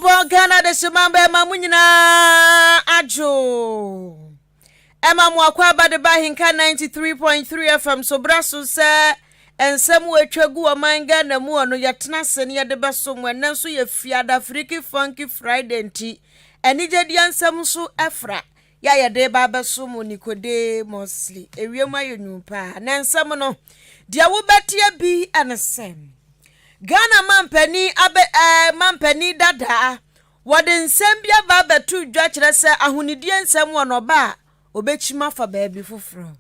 Nyankopɔn Ghana Adehyeman bɛma mo nyinaa adwo. Ɛma mo akwaaba de ba Ahenka 93.3 FM so bra so sɛ nsɛm wɔ atwa gu ɔman Ghana mu ɔno yɛtena ase ne yɛde bɛso mo. Ɛnɛ nso yɛ Fiada Freaky Funky Friday nti anigyedeɛ nsɛm nso ɛfra yɛ a yɛde ba abɛso mo Nicodemusly. Ewiem ayɛ nwunu paa. Na nsɛm no deɛ wobɛteɛ bi ɛne sɛ Ghana mampanin abɛ ɛɛ mampanin dadaa wɔde nsɛm bi aba abɛto dwa kyerɛ sɛ ahonidie nsɛm wɔ n'ɔba a obɛkyim afa baabi foforɔ.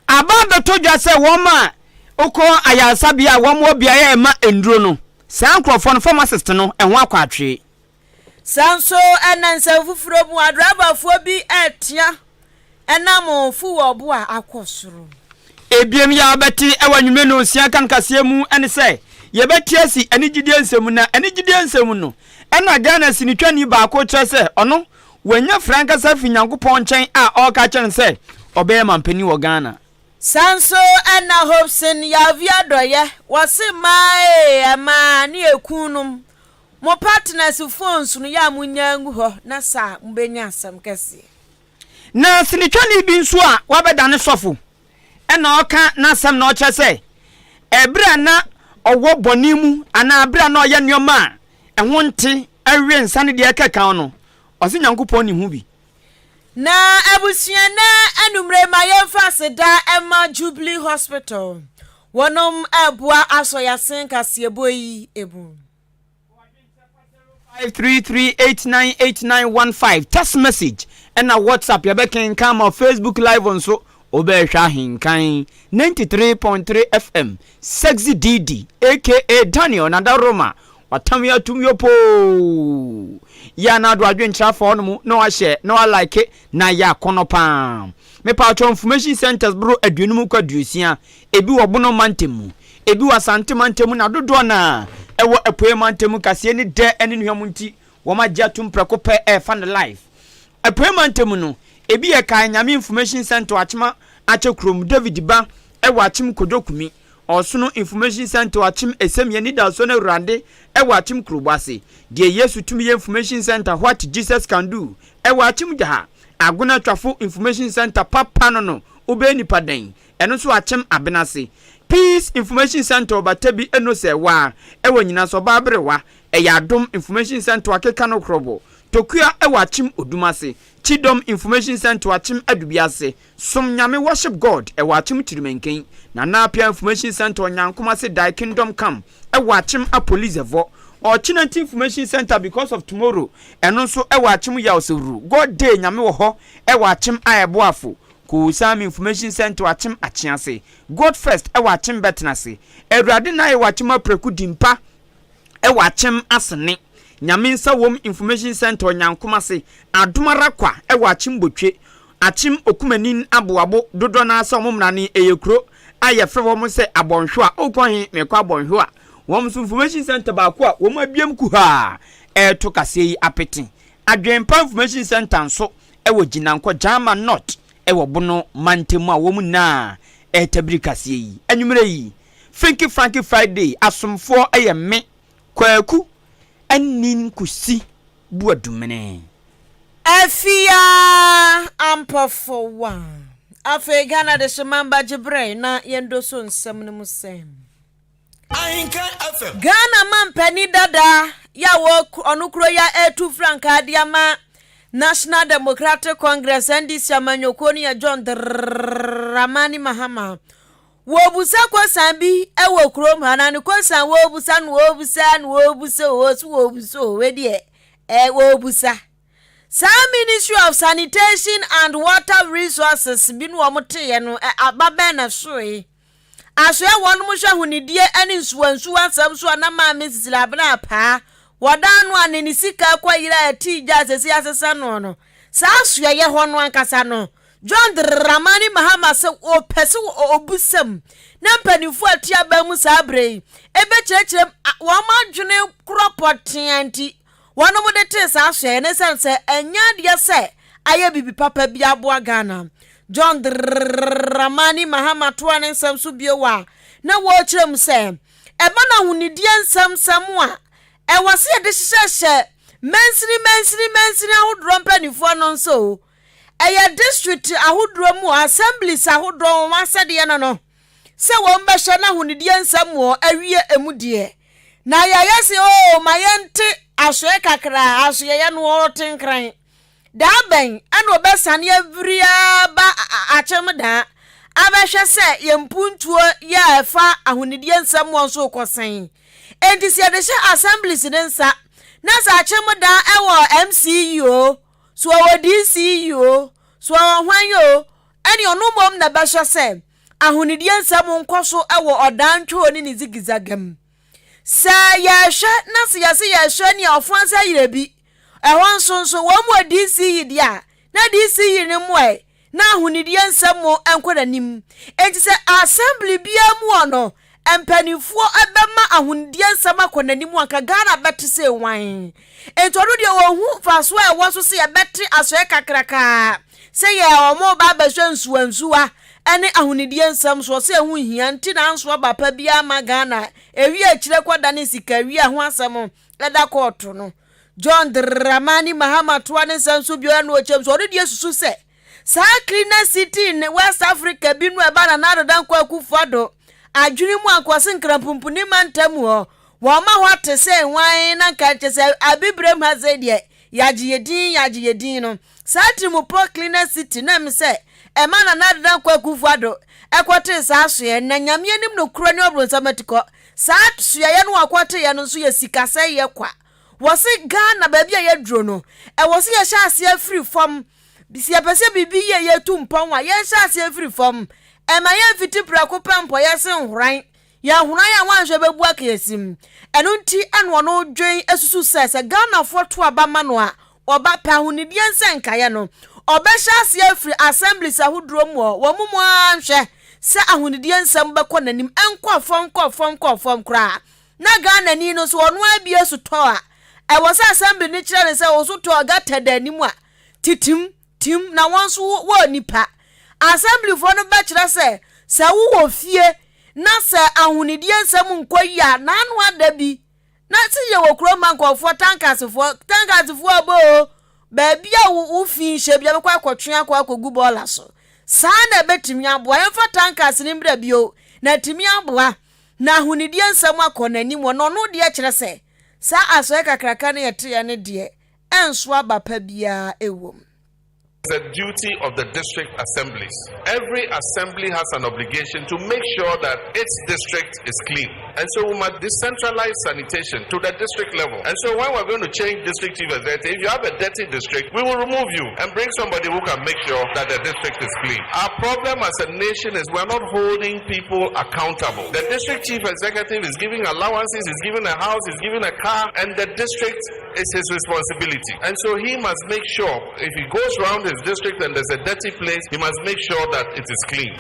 Aba abɛtɔ dwa sɛ wɔn a wokɔ ayaresabea a wɔn wɔ beaeɛ a ɛma nnuro no, saa nkurɔfoɔ no, pharmacist no, ɛho akɔ atwee. Saa nso ɛna nsɛm foforɔ mu adrabafoɔ bi ɛretea ɛnam fuel bo a akɔ soro. Ebiem yɛ a wobɛte wɔ anwummerɛ nnɔnsia kan kaseɛ mu ne sɛ yɛbɛte asi anigyedeɛ nsɛm mu, na anigyedeɛ nsɛm mu no ɛna Ghana sinitwani baako kyerɛ sɛ ɔno wanya frɛ ankasa firi Nyankopɔn nkyɛn a ɔreka kyerɛ no sɛ ɔbɛyɛ mampanin wɔ Ghana. Saa nso ɛna Hopeson Yaovi Adɔyɛ wɔse mmaa ee mmaa ne ekunom mo partners phones no yɛ a monnya ngu hɔ na saa mobɛnya asɛm kɛseɛ. Na sinitwani bi nso a wabɛdane sɔfo ɛna ɔka n'asɛm na ɔkyerɛ sɛ ɛberɛ a na ɔwɔ bɔne mu anaa ɛberɛ a na ɔyɛ nneɛma a ɛho nte ɛwe nsa ne deɛ ɛkeka no, ɔse Nyankopɔn ne ho bi. Na abusua na anumere ma yɛmfa aseda ɛma Jubilee Hospital. Wɔnom ɛboa asɔ yasen kaseɛbɔ yi emu. 533898915 text message ɛna WhatsApp yɛbɛkenkan ma. Facebook Live nso wobɛhwɛ Ahenkan 93.3 FM. Sexy DD aka Daniel Nadaroma watam yɛ atum yɛ poo yɛ anado adwenkyerɛfoɔ no mu na wahyɛ na walike na yɛ akɔnɔ paa. Mepatwɔ, information centers boro 50 kɔ 60, ebi wɔ Bono mantam mu, ebi wɔ Asante mantam mu, na dodoɔ na ɛwɔ Apuei mantam mu. Kaseɛ ne dɛ ne nnuam nti wɔn agye atum prɛko pɛ ɛɛfa no live. Apuei mantam no ebi yɛ Kae Nyame Information Center Akyema Akyɛ kurom, David Ba ɛwɔ Akyem Kodwo, Ɔsono Information Center Akyem Esem, Yɛn Nidaso no Awurade ɛwɔ Akyem Kurobo ase, Deɛ Yesu Tumi Yɛ Information Center, What Jesus Can Do, ɛwɔ Akyem Gyaha, Agona Twafo Information Center papa no wobɛyɛ nipa dɛn, ɛno nso Akyem Abenase, Peace Information Center ɔbata bi ɛno sɛ waa ɛwɔ nyina so ɔbaa berewa, ɛyɛ Adom Information Center akeka no korɔbɔ Tokua ɛwɔ Akyem Odumase, Chidom Information Center Akyem Adubi ase, Som Nyame, Worship God, ɛwɔ Akyem Tirimanken, Nana Apia Information Center Ɔnyankomase, Thy Kingdom Come ɛwɔ Akyem Apolizɛvɔ, Ɔkyenanti Information Center, Because of Tomorrow, ɛno nso ɛwɔ Akyem Yawsewuru, God Day, Nyame wɔ hɔ, ɛwɔ Akyem Ayɛboafo, Koosam Information Center Akyem Akyease, God First ɛwɔ Akyem Bɛtenase, Awurade na ɛwɔ Akyem Apraku Dimpa ɛwɔ Akyem Asene, Nyame Nsa Wom Information Center Ɔnyankomase, Adomara Kwa ɛwɔ Akyem Botwe, Akyem Okumanin Aboabo dodoɔ naa sɛ ɔmo mmra ɛyɛ kuro a yɛfrɛ wɔn sɛ Abɔnhwo a ɔkɔ he mekɔ Abɔnhwo a wɔn nso information center baako a wɔn abiam kuhaa ɛɛto kaseɛ yi apete. Adwempa Information Center nso ɛwɔ Gyinankɔ Gyama North ɛwɔ Bono mantam a wɔn nyinaa ɛɛtabiri kaseɛ yi anwummerɛ yi. Finky Franky Friday asomfoɔ ɛyɛ me Kwaku Anin Kusi Buadumene. Afia Ampɔfo wa afei Ghana de hyemamba gye berɛ na yɛndo so nsɛm no mu sɛm. Ghana mampanin dada yɛ a wɔ ɔno kuro yɛ ɛtu frankaa de ama National Democratic Congress, NDC amanyɔkuo no yɛ John Dramani Mahama. Wɔbusa kosan bi wɔ kurom ha na ne kosan wɔbusa no wɔbusa no wɔbusa o so wɔbusa o wedeɛ ɛ wɔbusa saa Ministry of Sanitation and Water Resources bi no wɔn teeɛ no aba bɛn na soe asoɛ wɔn mo hwɛ ahonidie ne nsuwansuwa asɛm so a na Maame Sisili Abena Apaa wɔdan no a ne sika kɔ yere a ɛte gya asɛsi asesa no saa asoɛyɛ hɔ no ankasa no, John Dramani Mahama sɛ ɔpɛ sɛ ɔbusam na mpanimfoɔ a ɛte aban mu saa berɛ yi ɛbɛkyerɛkyerɛ wɔn adwene korɔ pɔtea nti wɔn de tee saa asoɛyɛ ne sɛn sɛ ɛnyɛ adeɛ sɛ ayɛ bibi papa bi aboa Ghana. John Dramani Mahama toa ne nsɛm so bio a na wɔrekyerɛ mu sɛ ɛma no ahonidie nsɛmsɛm a ɛwɔ sɛ yɛde hyehyɛhyɛ. Mansini mansini mansini ahodoɔ mpanimfoɔ no nso o, ɛyɛ district ahodoɔ mu assemblies ahodoɔ wɔn asɛdeɛ no no sɛ wɔn bɛhwɛ na ahonidie nsɛm wɔ awie emu deɛ. Na yɛayɛ se oo ma yɛnte asoɛ kakra asoɛeɛ no ɔte nkran. Daa bɛn na ɔbɛsane afiri aba akyem daa abɛhwɛ sɛ yɛn mpuntuo yɛ a ɛfa ahonidie nsɛm wɔ nso rekɔ sɛn? Enti sɛ yɛde hyɛ assemblies no nsa na sɛ akyem daa ɛwɔ MCE o, so ɔwɔ DCE o, so ɔwɔ hwan o, ɛne ɔno mmom na ɛbɛhwɛ sɛ ahonidie nsɛm nkɔ so wɔ ɔdaa ntwoo ne ne zigizaga mu. Sɛ yɛhwɛ na sɛ yɛse yɛhwɛ nea ɔfo ase ayerɛ bi Ɛhɔ nso nso, wɔn mu DC yi deɛ a, na DC yi no mmoae na ahonidie nsɛm mo nkɔ n'anim. Enti sɛ assembly biara mu hɔ no, mpanimfoɔ bɛma ahonidie nsɛm akɔ n'anim a, nka Ghana bɛte sɛ wan. Enti ɔno deɛ ɔhu mfasoɔ a ɛwɔ so sɛ yɛbɛte asoɛ kakrakaa sɛ yɛ wɔn reba abɛhwɛ nsuwansuwa ne ahonidie nsɛm soɔ sɛ ɛho hia nti na anso aba pa biara ma Ghana ɛwie akyire kɔdane sika wia ho asɛm da kɔɔto no. John Dramani Mahama toa ne nsɛm so bio ɛna ɔkyɛm so ɔno deɛ susu sɛ saa cleaner city in West Africa bi no ɛba Nana Addo Dankwa Akufo-Addo adwene mu ankoase Nkranpumpuni mantam hɔ wɔn ma hɔ ate sɛ hwan na nka kyɛ sɛ abibirem ha sɛ deɛ yɛagye yɛ din yɛagye yɛ din no saa tirimupɔ cleaner city na ɛm sɛ ɛma Nana Addo Dankwa Akufo-Addo ɛkɔtee saa soɛ na Nyame anim nokorɛ ne ɔbronsam atikɔ Saa suaeɛ no a wɔkɔteeɛ no nso yɛ sikasɛeɛ kwa. Wɔse Ghana baabi a yɛaduro no, ɛwɔ sɛ yɛhyɛ aseɛ firi fam. Sɛ yɛpɛ sɛ biribi yie yɛtu mpɔn a, yɛnhyɛ aseɛ firi fam. Ɛmma yɛmfiti prɛko pɛ mpɔyɛ se nhoran. Yɛhoran a woanhwɛ bɛbu akayasim. Ɛno nti ɛna ɔno dwen susu sɛ sɛ Ghanafoɔ to aba ma no a, ɔba pɛ ahonidie nsɛnkaeɛ no, ɔbɛhyɛ aseɛ afiri assemblies ahodoɔ mu hɔ, wɔn mu ara nhwɛ sɛ ahonidie nsɛm bɛkɔ n'anim, ɛnkɔ fam nkɔ fam nkɔ fam koraa. Na Ghanani no nso ɔno ara bie sotɔɔ a, ɛwɔ sɛ assembly no kyerɛ no sɛ wo sotɔɔ gutter da anim a, titim, tim, na wɔn nso wɔ nnipa. Assemblyfoɔ no bɛkyerɛ sɛ, sɛ wowɔ fie na sɛ ahonidie nsɛm nkɔ yie a, n'ano ada bi. Na se yɛ wɔ kurom ma nkurɔfoɔ tankasefoɔ tankasefoɔ abɔ o baabi a wo wo fi hyɛ bia bɛkɔ akɔtwe akɔ akɔgu bɔɔla so saa na ɛbɛtumi aboa yɛmfa tankase no mbra bio na atumi aboa na ahonidie nsɛm akɔ n'anim wɔ na ɔno deɛ kyerɛ sɛ saa asɔre kakraka no yɛteɛ no deɛ ɛnso aba pa biara ɛwom. The duty of the district assemblies. Every assembly has an obligation to make sure that its district is clean. And so we must decentralize sanitation to the district level. And so when we're going to change district chief executive, if you have a dirty district, we will remove you and bring somebody who can make sure that the district is clean. Our problem as a nation is we're not holding people accountable. The district chief executive is giving allowances, is giving a house, is giving a car, and the district is his responsibility. And so he must make sure if he goes round his district and there's a dirty place, he must make sure that it is clean.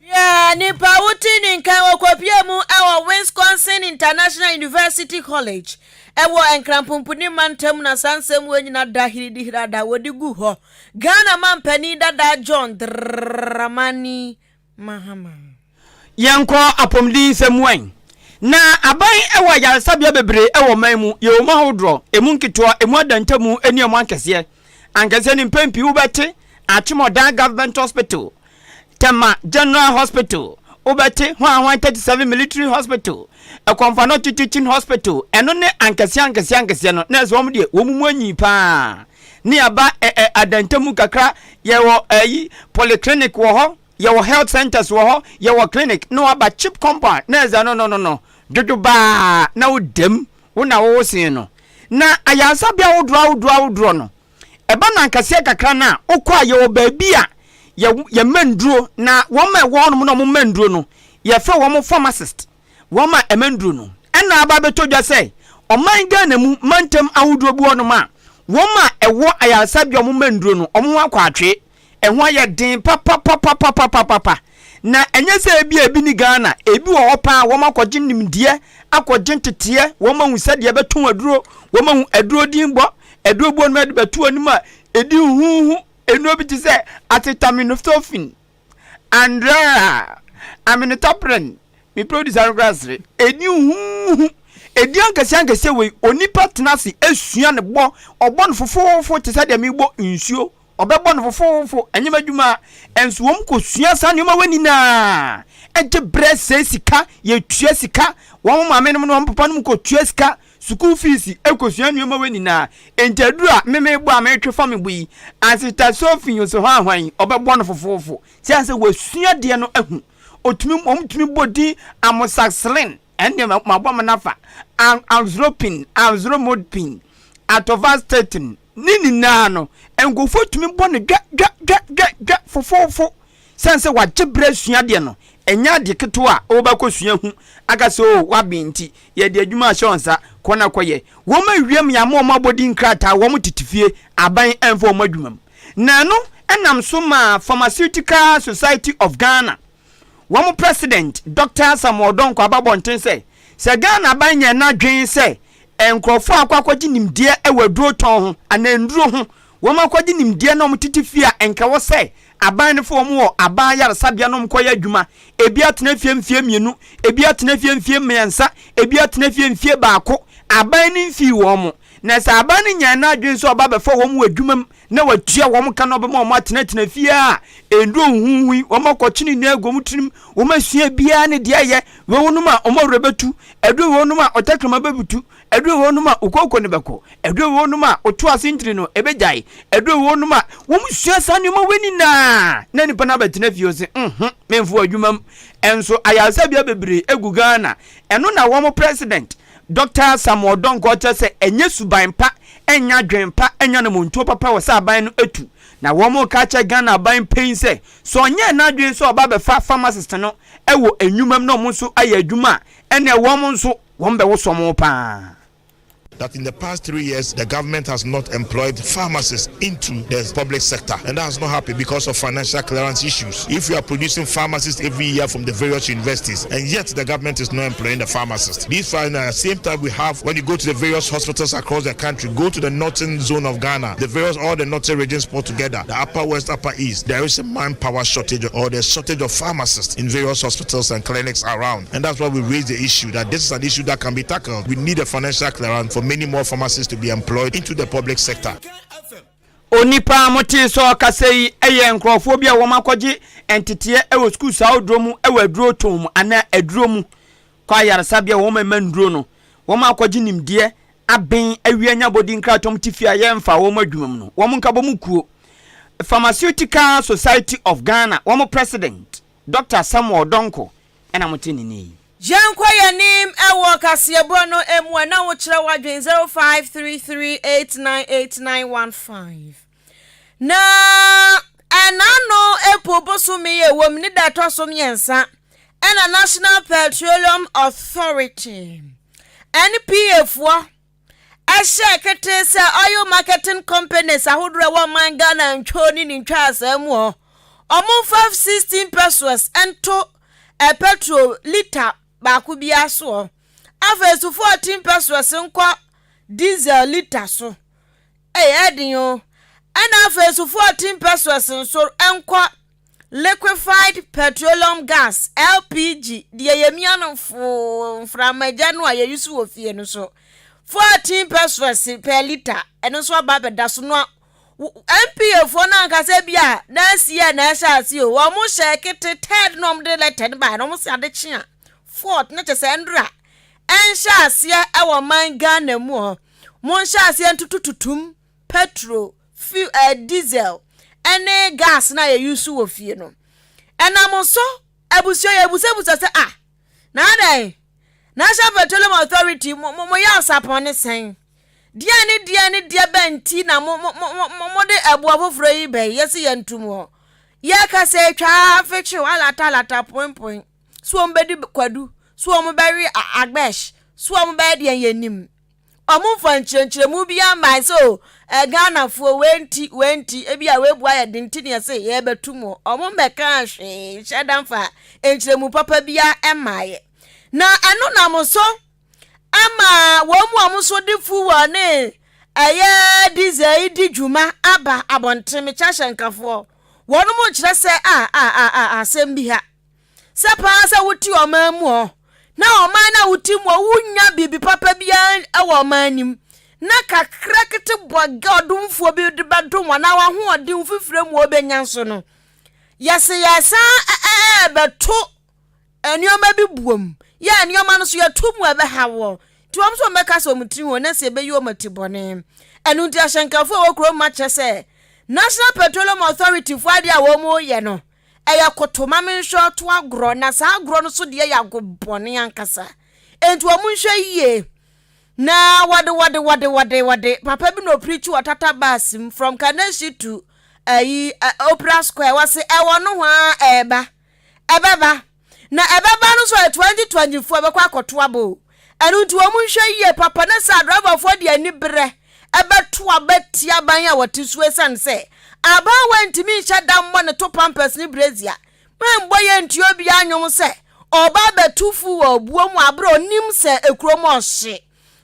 Yeah, nipa wote ne nkan wɔkɔpie mu wɔ Wisconsin International University College ɛwɔ Nkranpomponi mantam na saa nsɛm wɔ nyina da hiridihirada wɔde gu hɔ. Ghana mampanin dada John Dramani Mahama. Yɛnkɔ apɔmuden nsɛm mu ɛ. Na aban wɔ ayaresabea bebree wɔ ɔman mu. Yɛwɔ mu ahodoɔ, emu nketewa, emu adantamu ne emu ankɛseɛ. Ankɛseɛ no mpɛn pii wobɛte Akyemɔdan Government Hospital, Tema General Hospital, wobɛte Hwanhwan 37 Military Hospital, Ɛkɔmfanɔkye Teaching Hospital. Ɛno ne ankɛseɛ ankɛseɛ ankɛseɛ no. Na ɛsɛ wɔn deɛ wɔn mu anyi paa. Ne aba ɛ ɛ adantamu kakra, yɛwɔ ɛyi polyclinic wɔ hɔ. Yɛwɔ health centers wɔ hɔ, yɛwɔ clinic na waba chip compound na ɛdza no no no no dwodwo baa na wo dam wo na wo sen no. Na ayarsabea ahodoɔ ahodoɔ ahodoɔ no ɛba no ankaseɛ kakra no a wokɔ a yɛwɔ baabi a yɛ yɛma nduro na wɔn a ɛwɔ hɔnom na wɔn ma nduro no yɛfrɛ wɔn pharmacist wɔn a ɛma nduro no ɛna aba abɛtɔ dwa sɛ ɔman Ghana mu mantam ahodoɔ bi hɔnom a wɔn a ɛwɔ ayarsabea wɔn ma nduro no wɔn ho akɔ atwee Ɛho ayɛ den papapapapapapa. Na ɛnyɛ sɛ ebia ebi ni Ghana, ebi wɔ hɔ paa wɔn akɔgye nimdeɛ, akɔgye nteteɛ, wɔn ahu sɛdeɛ ɛbɛtɔn aduro, wɔn ahu aduro din bɔ, aduro bi wɔ nom ɛde bɛto anim a ɛdi huhuhu, nnuro bi te sɛ acetaminophen, Andrea, aminotaprin, me producer no koraa sere, ɛdi huhuhu. Edin akɛseɛ akɛseɛ wei, onipa tena ase sua ne bɔ, ɔbɔ no fofoofo te sɛ deɛ merebɔ nsuo. Ɔbɛbɔ no fofoofo, ɛnyɛ m'adwuma. Nso wɔn kɔsua saa nneɛma wei nyinaa, gye berɛ sɛe sika, yɛtua sika, wɔn maame nom ne wɔn papa nom kɔtua sika, sukuu fees, kɔsua nneɛma wei nyinaa. Enti aduru a me mebɔ a metwe fa me bo yi, asetasofi nso hwanhwan yi, ɔbɛbɔ no fofoofo. Sɛ sɛ wasua deɛ no ahu. Ɔtumi, wɔn tumi bɔ din amoxicillin, ɛndeɛ mabɔ mo nafa, azropin, azromodpin, atorvastatin, ne nyinaa no, nkurɔfoɔ tumi bɔ no dwa dwa dwa dwa dwa fofoofo. Sɛn sɛ wagye berɛ asua adeɛ no, ɛnyɛ ade ketewa a wobɛkɔsua hu aka sɛ o waben nti yɛde adwuma ahyɛ wɔn nsa, kɔ na kɔyɛ. Wɔn awia mu yɛama wɔn abɔdin nkrataa, wɔn tete fie, aban ɛmfa wɔn adwuma mu. Na ɛno nam so maa Pharmaceutical Society of Ghana wɔn president Dɔkta Samuel Donkor aba abɔnten sɛ, sɛ Ghana aban nyɛɛ n'adwene sɛ nkurɔfoɔ a akɔ akɔgye nimdeɛ wɔ aduro tɔn ho anaa nnuro ho, wɔn akɔgye nimdeɛ na wɔtete fie a nka ɛwɔ sɛ aban no fa wɔn wɔ aban ayaresabea na wɔkɔyɛ adwuma. Ebi atena fie mfeɛ mmienu, ebi atena fie mfeɛ mmiɛnsa, ebi atena fie mfeɛ baako. Aban no mfii wɔn. Na sɛ aban no nyaa n'adwene sɛ ɔba abɛfa wɔn wɔ adwuma mu na watua wɔn ka na ɔbɛma wɔn atenatena fie a, nnuro huhuhu yi, wɔn akɔkyene nnua agu wɔn tirim, wɔn asua biara ne deɛ ɛyɛ, wei wɔnom a wɔn awerɛ bɛtu, aduro wei wɔnom a ɔtɛkrɛma bɛbutu, aduro wei wɔnom a okooko no bɛkɔ, aduro wei wɔnom a ɔto ase ntini no ɛbɛgyae, aduro wei wɔnom a wɔn sua saa nneɛma wei nyinaa na nipa no abɛtena fie ɔse nho memfo adwuma mu. Ɛnso ayaresabea bebree egu Ghana, ɛno na wɔn president Dɔkta Samuel Donkor kyerɛ sɛ ɛnyɛ suban pa, ɛnyɛ adwene pa, ɛnyɛ anamontuo papa wɔ sɛ aban no atu. Na wɔreka akyerɛ Ghana aban panyin sɛ, sɛ ɔnyɛɛ n'adwene sɛ ɔba abɛfa pharmacist no wɔ nnwuma mu na wɔn nso ayɛ adwuma a, ɛnneɛ wɔn nso wɔbɛwoso wɔn pa ara. That in the past three years, the government has not employed pharmacists into the public sector. And that has not happened because of financial clearance issues. If you are producing pharmacists every year from the various universities, and yet the government is not employing the pharmacists. These five, at the same time we have, when you go to the various hospitals across the country, go to the northern zone of Ghana, the various, all the northern regions put together, the upper west, upper east, there is a manpower shortage or the shortage of pharmacists in various hospitals and clinics around. And that's why we raise the issue that this is an issue that can be tackled. We need a financial clearance for many more pharmacists to be employed into the public sector. Onipa a motee sɛ ɔkasa yi yɛ nkurɔfoɔ bi a wɔakɔgye nteteɛ wɔ sukuu saa ahodoɔ mu wɔ aduro tɔn mu anaa aduro mu kɔ ayaresabea wɔn mma nnuro no. Wɔn akɔgye nimdeɛ aben awie anya abɔdin nkrataa wɔn te fie a yɛmfa wɔn adwuma mu no. Wɔn nkabom kuo Pharmaceutical Society of Ghana wɔn president Dɔkta Samuel Donkor na mote ne nne yi. Yɛnkɔ yɛn anim wɔ kaseɛbɔ no mu a na wokyerɛ w'adwene 0533898915. Na ɛnaano April bosome yi a ɛwɔ mu ne da ɛtɔ so mmiɛnsa ɛna National Petroleum Authority NPA foɔ ɛhyɛɛ ketee sɛ oil marketing companies ahodoɔ ɛwɔ ɔman Ghana ntwoo ne ne ntwaasaa mu hɔ wɔmfa 16 pesos nto petrol lita baako biara soɔ. Afei nso 14 pesos nkɔ diesel lita so. Ei, ɛden o. Ɛna afei nso 14 pesos nso nkɔ liquefied petroleum gas, LPG, deɛ yɛmia no foo mframagya no a yɛyi so wɔ fie no so. 14 pesos per litre, ɛno nso aba abɛda so no NPA foɔ no ankasa bi a na asi a na ɛhyɛ ase o, wɔn hyɛ kete third na wɔn de letter no baeɛ na wɔn se ade kye a fourth na kyɛ sɛ ndra ɛnhyɛ aseɛ ɛwɔ man Ghana mu hɔ. Monhyɛ aseɛ ntotototom petrol, fuel, eh, diesel ɛne gas na yɛ use wɔ fie no. Ɛnam so abusua yɛ busabusa sɛ ah na adɛn National Petroleum Authority mo mo yɛ asapɔn ne sɛn? Deɛ ne deɛ ne deɛ bɛn nti na mo mo mo mo mo de ɛboɔ foforɔ yi bɛn yɛsi yɛn ntum hɔ? Yɛka sɛ atwa afekyew alata alata poin poin so wɔn bɛdi kwadu so wɔn bɛwe agbɛsh so wɔn bɛyɛ deɛ yɛn nim. Ɔmo nfa nkyerɛnkyerɛmu biara mmae sɛ o ɛ Ghanafoɔ wei nti wei nti ebi a wei bu ayɛ den nti na yɛse yɛrebɛto mu. Ɔmo mmɛkaa hwee nhyɛ da mfa nkyerɛmu papa biara mmaeɛ. Na ɛno nam so ama wɔn mu a wɔn nso de fuel ne ɛyɛ diesel yi di dwuma aba abɔnten mekyɛ ahyɛnkafoɔ. Wɔn mo kyerɛ sɛ a a a a asɛm bi ha. Sɛ paa sɛ wote ɔman mu hɔ. Na ɔman no a wote mu a wonnya biribi papa biara wɔ ɔman no mu, na kakra kete bɔga ɔdomfoɔ bi de bɛdom wɔn anaa w'ahoɔden wo fifire mu wɔbɛnya nso no, yɛse yɛsan ɛɛbɛto nneɛma bi buom. Yɛ nneɛma no so yɛto mu a ɛbɛha wɔ. Nti wɔn nso wɔbɛka sɛ wɔn tiri ho na sɛ ɛbɛyi wɔn ati bɔne. Ɛno nti ahyɛnkafoɔ a ɛwɔ kurom ma kyerɛ sɛ National Petroleum Authority foɔ adeɛ a wɔn reyɛ no, Ɛyɛ koto ma menhwɛ ɔto agorɔ na saa agorɔ no so deɛ yɛ ago bɔne ankasa. Enti wɔn nhwɛ yie. Na wɔde wɔde wɔde wɔde wɔde papa bi na ɔpirikyi wɔ tata bus mu from Kaneshie to ayi Opera Square wɔse ɛwɔ nohoaa ɛɛba ɛbɛba Na ɛbɛba no nso ɛyɛ 2024 ɛbɛkɔ akɔto aba o. Ɛno nti wɔn nhwɛ yie papa na sɛ adriverfoɔ de aniberɛ ɛbɛto aba tia aban a wɔte so ɛsiane sɛ aban wei ntumi nhyɛ da mmɔ ne to pampers ne brazier mmɔ yɛ ntie obiara nnwom sɛ ɔba abɛto fu wɔ obuo mu aberɛ a ɔnim sɛ ekurom ɔhye.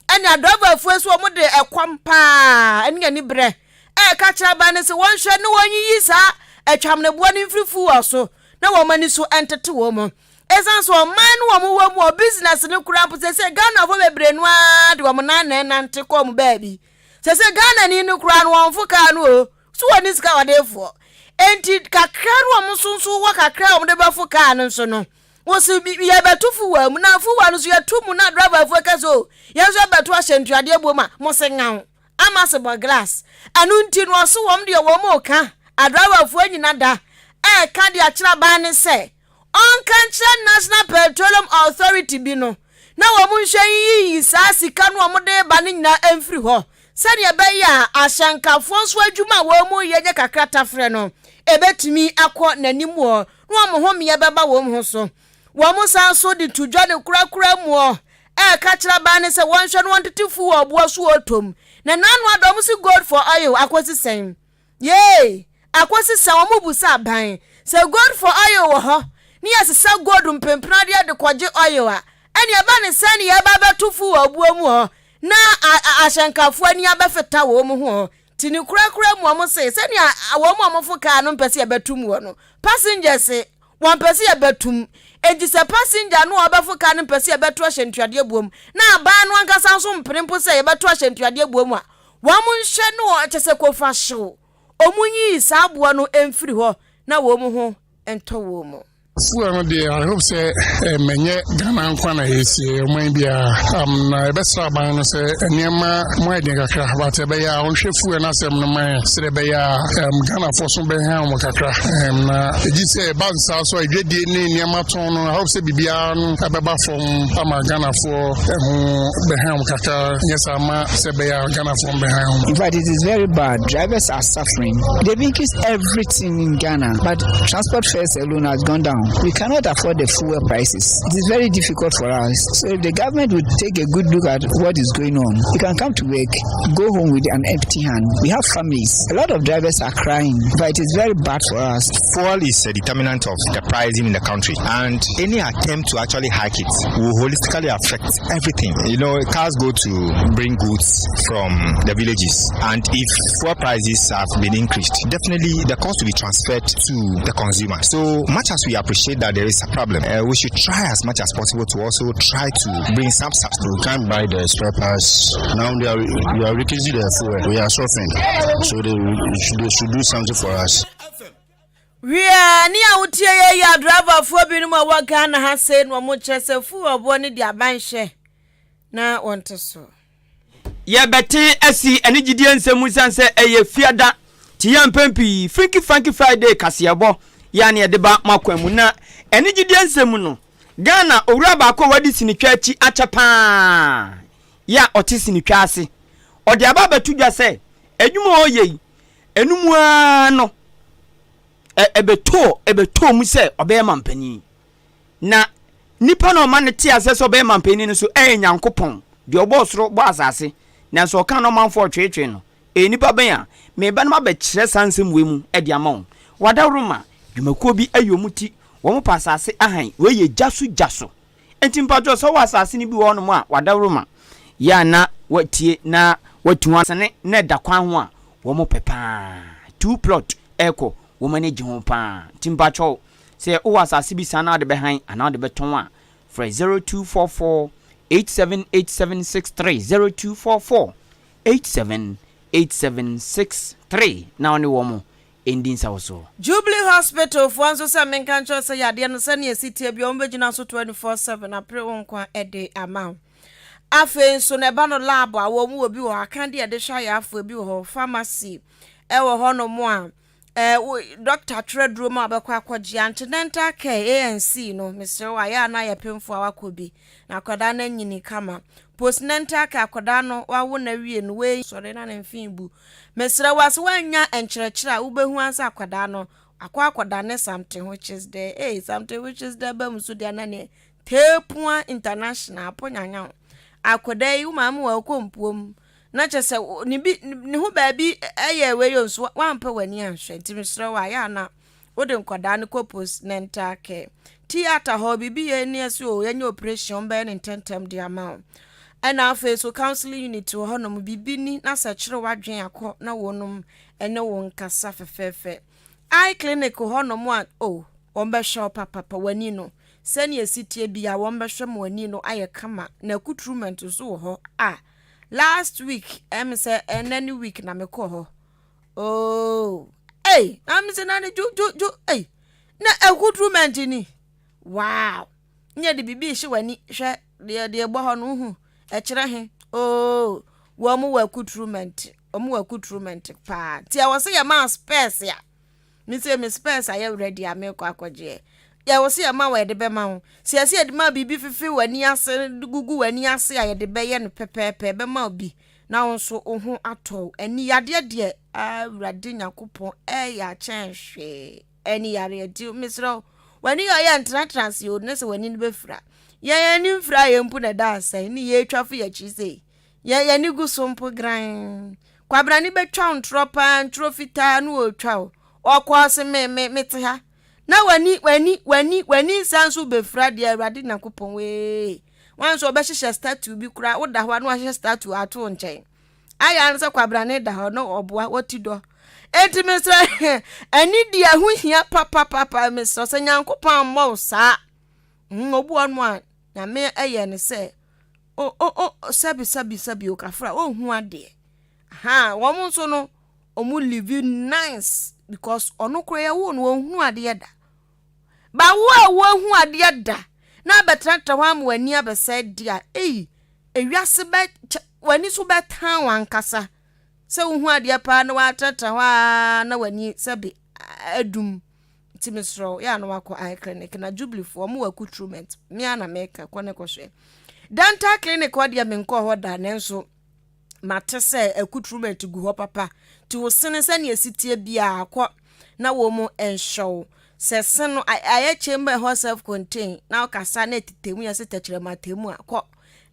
Ɛne adriverfoɔ nso wɔn de ɛkɔm paa ɛne aniberɛ ɛreka kyerɛ aban no sɛ wɔnhwɛ ne wɔnyiyi saa atwamneboɔ no mfiri fuel so na wɔn ani so ntete wɔn mu. Ɛsiane sɛ ɔman no wɔn wɔ mu wɔ business no koraa mpo sɛsɛ Ghanafoɔ bebree no ara de wɔn nan na ɛnante kɔ wɔn baabi. Sɛsɛ Ghanani no koraa no wɔnfo kaa no o, so wɔnni sika wɔde foɔ. Enti kakra no wɔn nso nso wɔ kakra a wɔn de bɛfo kaa no nso no, wɔsi yɛbɛto fuel mu na fuel no nso yɛto mu na driverfoɔ ka sɛ o yɛn nso yɛbɛto ahyɛntuadeɛ buom a mo se ŋaw. Ama se bɔ glass. Ɛno nti no ɔse wɔn deɛ wɔn reka, adriverfoɔ nyina da ɛreka de akyerɛ aban no sɛ ɔnka nkyerɛ National Petroleum Authority bi no na wɔn nhwɛ nyiyi saa sika no wɔn de reba no nyinaa mfiri hɔ sɛdeɛ ɛbɛyɛ a ahyɛnkafoɔ nso adwuma a wɔn reyɛ nyɛ kakra tafrɛ no ɛbɛtumi akɔ n'anim wɔ na wɔn homeɛ bɛba wɔn ho so. Wɔn san nso de to dwa ne korakora muɔ ɛreka kyerɛ aban no sɛ wɔnhwɛ na wɔntete fuel wɔ ɔboɔ so wɔ ɔtɔ mu. Na n'ano ada wɔn se gold for oil akɔsi sɛn? Yee! Akɔsi sɛn? Wɔn bu sɛ aban sɛ gold for oil wɔ hɔ ne yɛsesa gold mpenpenadeɛ de kɔgye oil a, ɛne ɛba ne sɛn ne yɛba abɛto fuel wɔ ɔboɔ mu hɔ na ahyɛnkafoɔ ani abɛfeta wɔn ho? Nti ne korakora mu wɔn se sɛnea wɔn a wɔfo kaa no mpɛ sɛ yɛbɛto mu hɔ no, passengers Wɔmpɛ sɛ yɛbɛtom. Enti sɛ passenger no a ɔbɛfo car no mpɛ sɛ yɛbɛto ahyɛntuadeɛ boɔ mu, na aban no ankasa nso mpene mpo sɛ yɛbɛto ahyɛntuadeɛ boɔ mu a, wɔn nhyɛ no kyɛ sɛ kofa hyew. Wɔn nyiyi saa boɔ no mfiri hɔ na wɔn ho ntɔ wɔn mu. Fuel no deɛ I hope sɛ ɛmɛnyɛ Ghana nko na yɛsie ɔman biara um, na yɛbɛsrɛ aban no sɛ nneɛma mu ayɛ den kakra but ɛbɛyɛ a ɔnhwɛ fuel no asɛm no ma yɛn sɛdeɛ ɛbɛyɛ a um, Ghanafoɔ so bɛha wɔn kakra um, na ɛgye sɛ ɛba nsaa so a adwadie ne nneɛma tɔn no I hope sɛ biribiara no ɛbɛba fam ama Ghanafoɔ ɛho bɛha wɔn kakra nyɛ saa ma sɛ ɛbɛyɛ a Ghanafoɔ bɛha wɔn. In fact, it is very bad. Drivers are suffering. They've increased everything in Ghana, but transport fares alone has gone down. We cannot afford the fuel prices. It is very difficult for us. So if the government would take a good look at what is going on, we can come to work, go home with an empty hand. We have families. A lot of drivers are crying, but it is very bad for us. Fuel is a determinant of the pricing in the country, and any attempt to actually hike it will holistically affect everything. You know, cars go to bring goods from the villages, and if fuel prices have been increased, definitely the cost will be transferred to the consumer. So much as we appreciate that there is a problem, uh, we should try as much as possible to also try to bring some substitute. We can't buy the spare parts. Now they are we are increasing the fuel. We are suffering. So they, they should do something for us. Wiɛ, ne a wotie yɛ yi adriverfoɔ binom a wɔ Ghana ha sei na wɔn kyerɛ sɛ fuel boɔ no de aban hyɛ na wɔnte so. Yɛbɛte asi anigyedie nsɛm mu sane sɛ ɛyɛ Fiada nti yɛ mpɛn pii Finky Franky Friday kaseɛbɔ yɛ a na yɛde ba mo akwan mu. Na anigyedie nsɛm mu no, Ghana owura baako a wadi sinitwa akyi akyɛ pa ara yɛ a ɔte sinitwa ase. Ɔde aba abɛto dwa sɛ adwuma a ɔreyɛ yi, ɛno mu ara no ɛbɛtɔɔ ɛbɛtɔɔ mu sɛ ɔbɛyɛ mampanin. Na nipa no a ɔma no te aseɛ sɛ ɔbɛyɛ mampanin no nso ɛyɛ Nyankopɔn, deɛ ɔbɔɔ soro bɔɔ asase. Nanso ɔkaa na ɔmanfoɔ retweetwee no. Ɛyɛ nipa bɛn a? Mereba na mabɛkyerɛ saa nsɛm wei mu de ama wo. W'adaworoma, dwumakuo bi ayi wɔn ti, wɔn pɛ asase ahan, wei yɛ gya so gya so. Enti mpakyɛw sɛ wowɔ asase no bi wɔ hɔnom a, w'adaworoma, yɛ a na woatie na woatu ho asene na ɛda kwan ho a, wɔn pɛ paa. Two plot ɛrekɔ, wɔn ani gye ho paa. Nti mpakyɛw, sɛ wowɔ asase bi saa na wode bɛhan anaa wode bɛtɔn a, Frɛ 0244 878763, 0244 878763 na wo ne wɔn ndi nsawosoɔ. Jubilee Hospital foɔ nso sɛ menka nkyerɛ wo sɛ yadeɛ no sɛnea ɛsi teɛ biara wɔbɛgyina so 24/7 apere wo nkwa de ama wo. Afei nso na ɛba no lab a wɔn wɔ bi wɔ hɔ, akadeɛ a yɛde hwɛ ayarefoɔ bi wɔ hɔ, pharmacy ɛwɔ hɔnom a ɛɛ wo dɔkta twerɛ duro ma wobɛkɔ akɔgye. Antenatal care ANC no mesrɛ wo ayɛ a na ayɛ pemfoɔ a wakɔ bi na akwadaa no anyini kama. Postnatal care akwadaa no wawo no awie no wei sɔre na ne mfe bu. Mesrɛ wo a sɛ woannya nkyerɛkyerɛ a wobɛhu ara sɛ akwadaa no akɔ akɔdane something which is there. Ei something which is there ba mu so deɛ na neɛ Teepua International apo nyanyan. Akwadaa yi wo maame wɔ ɔkɔ mpuom na kyɛ sɛ ne bi ne ho baabi ɛyɛ wei yɛ nso wampɛ w'ani anhwɛ nti mesrɛ wo a yɛ ana wode nkwadaa no kɔ postnatal care. Theatre hɔ biribi yɛ ni ɛsɛ o yɛnyɛ operation bɛyɛ ne ntɛntɛm de ama wo. Ɛna afei so counseling unit wɔ hɔnom biribi ni na sɛ kyerɛ w'adwene akɔ na wɔnom ɛne wo nkasa fɛfɛɛfɛ. Eye clinic hɔnom a o wɔn bɛhwɛ wo papapa w'ani no Sɛnea esi teɛ biara wɔbɛhwɛ ma w'ani no ayɛ kama na accoutrement nso wɔ hɔ a last week ɛm sɛ ɛnɛ ne week na mekɔ hɔ oh ei na me sɛ na ne ju ju ju ei na accoutrement ni wow nyɛ de biribi hyɛ w'ani hwɛ deɛ deɛ ɛbɔ hɔ no hu ɛkyerɛ he oh wɔn wɔ accoutrement wɔn wɔ accoutrement paa nti ɛwɔ sɛ yɛ maa spɛs a Me se me spɛs ayɛ ready a merekɔ akɔgyeɛ. Yɛwɔ se yɛma wo a yɛde bɛma wo. Sɛ yɛse yɛde ma wo biribi fefe w'ani ase de gugu w'ani ase a yɛde bɛyɛ no pɛpɛɛpɛ yɛbɛma wo bi na wo nso wo ho atɔ wo. Ani yadeɛ deɛ Awurade Nyankopɔn ɛyɛ akyɛn hwee. Ani yareɛ nti mesrɛ wo w'ani yɛ ɔyɛ ntenatena ase o ne sɛ w'ani no bɛfira. Yɛn ani mfira yɛn mpo na ɛda asɛn ne yɛretwa fo yɛakyi sei. Yɛn yɛn ani gu so mpo grann. Kwabrane bɛtwa wo ntorɔ paa, ntorɔ fitaa na ɔretwa wo. Ɔkɔɔ se me, me, mete ha. Na w'ani, w'ani, w'ani, w'ani nsa nso bɛfira deɛ Awurade Nyankopɔn ee. Wɔn nso ɔbɛhyehyɛ statue bi koraa, woda hɔ a na wahyehyɛ statue ato wo nkyɛn. Ayɛ ara sɛ kwabrane da hɔ na ɔboa, wɔti dɔ. Enti mesrɛ, ani deɛ ɛho hia papapapa, mesrɛ sɛ Nyankopɔn ammɔ wo saa. Mm, obi wɔ hɔ a Nyame ɛyɛ ne sɛ O o o sɛbi sɛbi sɛbi o kafra ɔnhu adeɛ ahaa wɔn nso no wɔn live nice because ɔno koraa yɛwoo no ɔnhunu adeɛ da ba wo a woahu adeɛ da na abɛtenatena hɔ ama w'ani abɛsɛe deɛ a ei ewiase bɛ kyɛ w'ani so bɛtan w'ankasa sɛ wohu adeɛ paa na woatenatena hɔ a na w'ani sɛbi adum. Nti mesrɛ wo, yɛ a na wakɔ eye clinic na Jubilee foɔ ɔmo wɔ accoutrement. Me a na meka, kɔ ne kɔhwɛ. Dental clinic hɔ deɛ menkɔɔ hɔ da nanso mate sɛ accoutrement gu hɔ papa. Nti wo sene sɛnea ɛsi teɛ biara kɔ na wɔn mu nhwɛ wo. Sɛ se no ayɛ chamber ɛhɔ self contain na wokasa na ɛtetɛ mu yɛ sɛ tɛkyerɛma tɛ mu a kɔ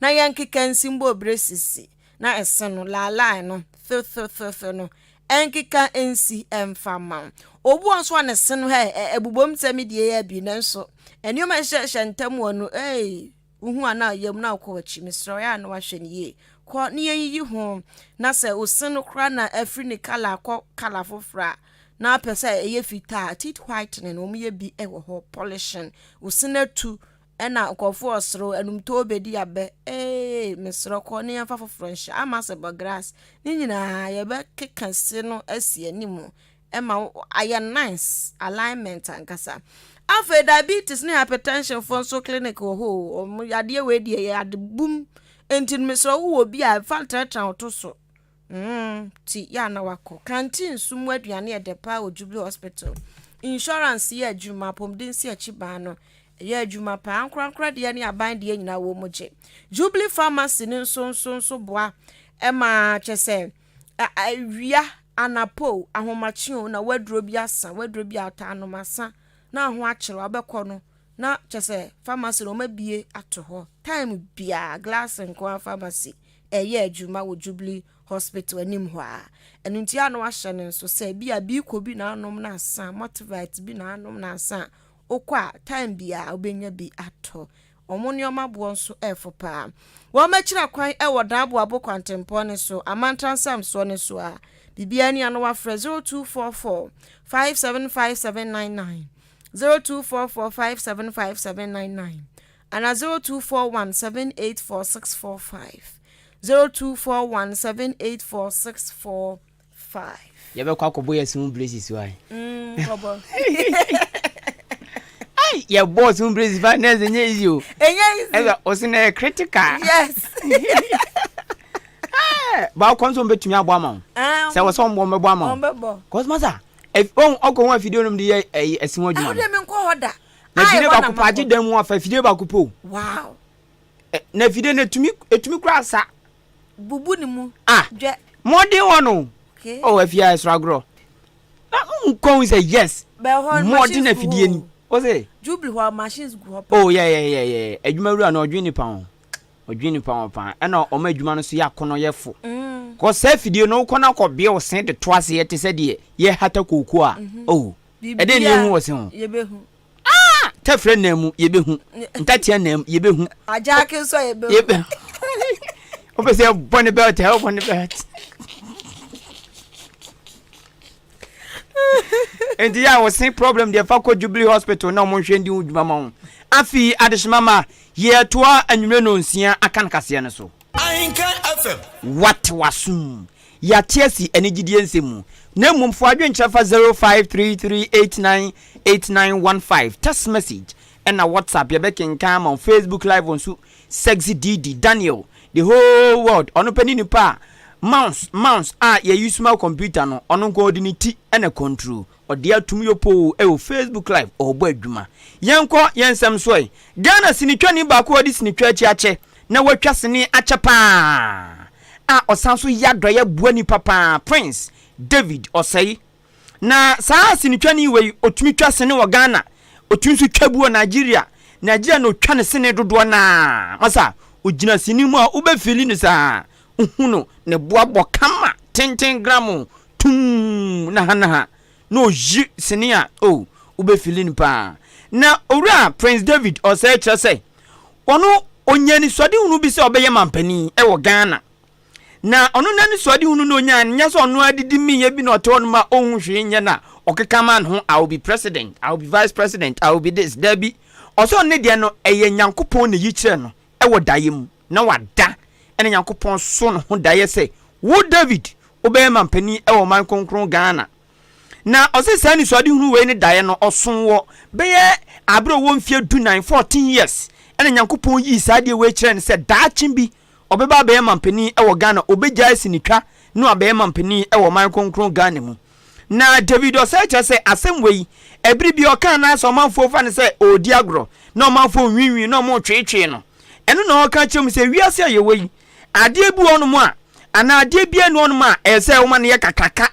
na yɛnkeka nsi mbɔ braces na ɛse no laalae no fefefefe no Ɛnkeka nsi ɛmfa mma wo. Obi wɔ nso a ne se no hɛ ɛbobom sɛ me deɛ yɛ bi nanso nneɛma ɛhyehyɛ ntam wɔ no ee wohu a na yam na wokɔ w'akyi mesrɛ wo yɛ a na wahwɛ no yie kɔ ne yɛnyiyi ho na sɛ wo se no koraa na afiri ne kala akɔ kala foforɔ a na apɛ sɛ ɛyɛ fitaa teeth whitening wɔn yɛ bi wɔ hɔ polishing wo se no atu Ɛna nkurɔfoɔ ɔserew anumtoo bɛdi abɛ ee mesrɛ kɔ ne yɛmfa foforɔ nhyɛ ama sɛ bɔ grass ne nyinaa yɛbɛkeka se no asi anim ɛma ayɛ nice alignment ankasa afei diabetes ne hypertension foɔ nso clinic wɔ hɔ o wɔn yadeɛ wei deɛ yɛ ade bum nti mesrɛ wowɔ bi a fa ntrɛtrɛ wo to so Mm, ti yɛ a na wakɔ. Canteen nso mu aduane yɛ dɛ paa wɔ Jubilee Hospital. Insurance yɛ adwuma, apɔmuden si akyi baa no, ɛyɛ adwuma paa. Ankorankora deɛ ne aban deɛ nyinaa wɔ mu gye. Jubilee Pharmacy no nso nso nso boa ma kyɛ sɛ awia, anapɔ o, ahomakye o, na waduro bi asa, waduro bi a ɔtaa nom asa, na ho akyerɛ wabɛkɔ no, na kyɛ sɛ pharmacy no wɔabie ato hɔ time biara glass nko ara pharmacy ɛyɛ adwuma wɔ Jubilee Hospital anim hɔ a ɛno nti a na wahyɛ no nso sɛ bi a biiko bi na anom na asa motivite bi na anom na asa wokɔ a time biara wobɛnya bi atɔ wɔn nneɛma boɔ nso ɛfo paa wɔn akyira kwan ɛwɔ Daaboabo kwantempɔn no so amantra nsamsoɔ no so a biribiara ni ano wafrɛ 0244 575799 0244575799. Ana 0241 784 645. 0241 784 645. Yɛbɛkɔ akɔbɔ yɛ sun braces wa. Mm, kɔbɔ. Ai, yɛ bɔ sun braces fa nurse enye easy o. Enye easy. Ɛsɛ ɔsi na yɛ critical. Yes. Ba ɔkɔ nso mbɛtumi abɔ ama wo. Sɛ wɔ sɛ ɔmbɔ mbɛbɔ ama wo. Ɔmbɛbɔ. Cause masa, ɔn ɔkɔ ho afidie nom de yɛ ɛyi ɛsi ho adwuma. Ɛho deɛ menkɔ hɔ da. Na afidie baako pɛ agye dan mu afa afidie baako pɛ o. Wow. Na afidie no etumi etumi kura asa. Bubu ne mu. Ah. Dwɛ. Mmɔden wɔ no. Okay. Oh afie a ɛsoro agorɔ. Na nkɔn sɛ yes. Bɛhɔ Mmɔden afidie ni. O se. Jubilee hɔ machines gu hɔ pa. Oh yeah yeah yeah yeah. Adwuma wura no ɔdwen nipa ho. Ɔdwen nipa ho paa. Ɛna ɔma adwuma no so yɛ akɔnɔ yɛ fo. Kɔ sɛ afidie no wokɔ na kɔ bea ɔsen de to aseɛ te sɛ deɛ yɛhata kooko a. Oh. Ɛdɛn na yɛhu wɔ se ho? Yɛbɛhu. Ah! Tɛfrɛ nan mu, yɛbɛhu. Ntatea nan mu, yɛbɛhu. Agyaake nso a yɛbɛhu. Wopɛ sɛ yɛbɔ ne belt a, wobɔ ne belt. Nti yɛ a wɔse problem deɛ fa kɔ Jubilee Hospital na wɔn nhwɛ ndi ho dwuma ma wo. Afei adehyema ma yɛtoa anwummerɛ nonsia aka no kaseɛ no so. Ahenkan FM. Wate w'asom. Yɛate asi anigyedie nsɛm mu, na mmom fa w'adwenkyerɛ fa 0533898915, text message, ɛna WhatsApp, yɛbɛkenkan ama wo, Facebook live nso, Sexy Didi, Daniel, the whole world, ɔno pɛ ne nipa a mouse, mouse a yɛ use ma computer no, ɔno nko ɔde ne ti na control, ɔde atum yopoo ɛwɔ Facebook live, ɔrebɔ adwuma. Yɛnkɔ yɛn nsɛm so ɛ. Ghana sinitwani baako a ɔde sinitwa akyi akyɛ na watwa sini akyɛ paa a ɔsan so yɛ adɔeɛ boa nnipa paa, Prince David Osei. Na saa sinitwani wei, ɔtumi twa sini wɔ Ghana, ɔtumi nso twa bi wɔ Nigeria. Nigeria na ɔtwa ne sini dodoɔ no ara. Masa, ɔgyina sini mu a wobɛfili no saa, wohu no, ne bo abɔ kama, tenten gramo, tumm, nahanaha. na ɔyi sini a, oh, wobɛfili no paa. Na Owura Prince David Osei kyerɛ sɛ ɔno ɔnya anisoadehunu bi sɛ ɔbɛyɛ mampanin wɔ Ghana. Na ɔno n'anisoadehunu na ɔnyaa no nyɛ sɛ ɔno adidi mmeeɛ bi na ɔte hɔ nom a ɔnhu hwee nyɛ na ɔkeka maa ne ho I will be president, I will be vice president, I will be this. Daabi, ɔsɛ ɔno ne deɛ no ɛyɛ Nyankopɔn na ɛyi kyerɛ no wɔ daeɛ mu na wada ɛna Nyankopɔn so ne ho daeɛ sɛ wo David wobɛyɛ mampanin wɔ ɔman kronkron Ghana. Na ɔse saa anisoadehunu wei ne daeɛ no ɔso wɔ bɛyɛ aberɛ ɔwɔ mfeɛ dunan, 14 years, ɛna Nyankopɔn yii saa adeɛ wei kyerɛɛ no sɛ daakye bi ɔbɛba abɛyɛ mampanin wɔ Ghana, ɔbɛgyae sinitwa na wabɛyɛ mampanin wɔ ɔman kronkron Ghana mu. Na David Osei kyerɛ sɛ asɛm wei, ɛbere bi ɔkaa no ara sɛ ɔmanfoɔ fa no sɛ ɔredi agorɔ, na ɔmanfoɔ nwiinwii na wɔretweetwee no. Ɛno na ɔreka akyerɛ mu sɛ wiase a yɛwɔ yi, adeɛ bi wɔ hɔnom a, anaa adeɛ biara nni hɔnom a ɛyɛ sɛ woma no yɛ kakraka.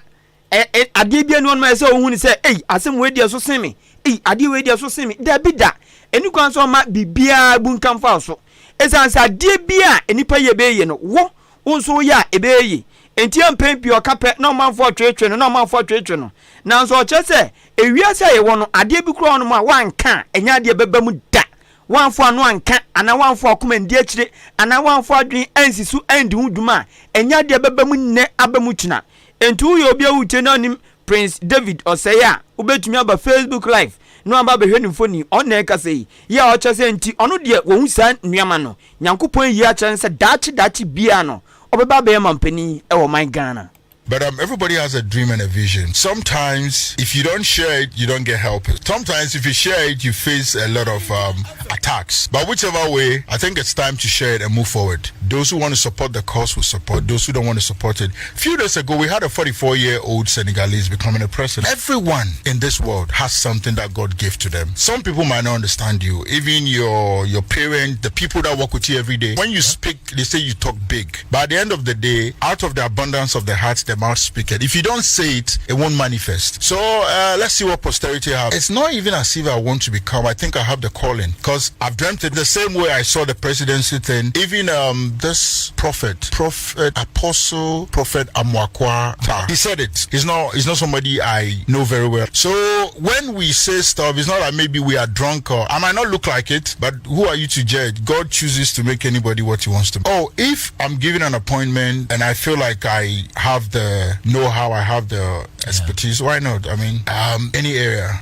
Ɛ, ɛ, adeɛ biara nni hɔnom a ɛyɛ sɛ wohu no sɛ, ei, asɛm wei deɛ so sen me, ei, adeɛ wei deɛ so sen me. Dabi da. Ɛnni kwan sɛ ɔma biribiara bunkam fa wo so. Ɛsiane sɛ adeɛ biara a nnipa yɛ bɛyɛ yie no, wo, wo nso woyɛ a ɛbɛyɛ yie. Enti a mpɛn pii ɔka pɛ na ɔmanfoɔ retweetwee no na ɔmanfoɔ retweetwee no. Nanso ɔkyerɛ sɛ ewiase a yɛwɔ no, adeɛ bi koraa wɔ hɔnom a woanka a, ɛnyɛ adeɛ a ɛbɛba mu da. Woamfa ano anka anaa woamfa w'akoma andi akyire anaa woamfa w'adwene ansi so andi ho dwuma a, ɛnyɛ adeɛ a ɛbɛba mu nnɛ aba mu kyena. Enti woyɛ obi a woretie na wonim Prince David Osei a, wobɛtumi aba Facebook Live na waba abɛhwɛ ne mfoni. Ɔno na ɛrekasa yi. Yɛ a ɔkyerɛ sɛ nti ɔno deɛ wahu saa nneɛma no. Nyankopɔn ayi akyerɛ no sɛ daakye daakye biara no, ɔbɛba abɛyɛ mampanin wɔ ɔman Ghana. But um, everybody has a dream and a vision. Sometimes, if you don't share it, you don't get help. Sometimes, if you share it, you face a lot of um, attacks. But whichever way, I think it's time to share it and move forward. Those who want to support the cause will support. Those who don't want to support it. Few days ago, we had a 44-year-old Senegalese becoming a president. Everyone in this world has something that God gave to them. Some people might not understand you. Even your your parent, the people that work with you every day. When you speak, they say you talk big. But at the end of the day, out of the abundance of the heart, the mouth speaketh. If you don't say it, it won't manifest. So uh, let's see what posterity have. It's not even as if I want to become. I think I have the calling because I've dreamt it the same way I saw the presidency thing. Even um, this prophet, prophet, apostle, prophet Amwakwa, he said it. He's not. He's not somebody I know very well. So when we say stuff, it's not like maybe we are drunk or I might not look like it, but who are you to judge? God chooses to make anybody what he wants to. Oh, if I'm given an appointment and I feel like I have the know-how, I have the expertise, yeah. why not? I mean, um, any area.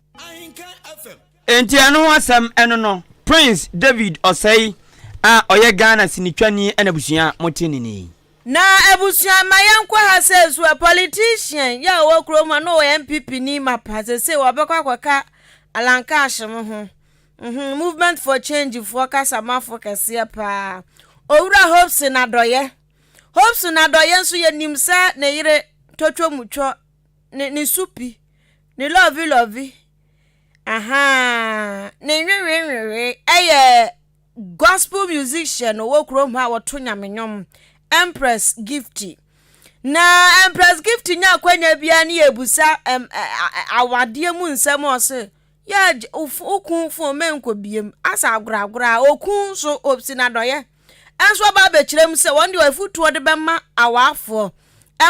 Enti ɛno ho asɛm ɛno no. Prince David Osei a ɔyɛ Ghana sinitwani na abusua mote ne nne yi. Na abusua ma yɛnkɔ ha sɛ so a politician yi a ɔwɔ kurom ha na ɔwɔ NPP ni mapa sesei ɔbɛkɔ akɔka Alan Cash mo ho mhm Movement for Change foɔ kasamafo kɛseɛ paa Owura Hopeson Adɔyɛ Hopeson Adɔyɛ nso yɛnim sɛ ne yere Twotwomutwo ne ne supi ne lɔvi lɔvi ahaa ne nwewenwewe ɛyɛ Gospel musician ɔwɔ kurom ha a wɔto nyame nnwom, Empress Gifty. Na Empress Gifty nya akwanya biara ne yɛbusa awadeɛ mu nsɛm ɔse yɛ okun fon menkɔ biem asa agoragora a okun nso ɔsi n'adɔyɛ ɛnso ɔba abɛkyerɛ mu sɛ wɔn deɛ afutuo de bɛma awaafoɔ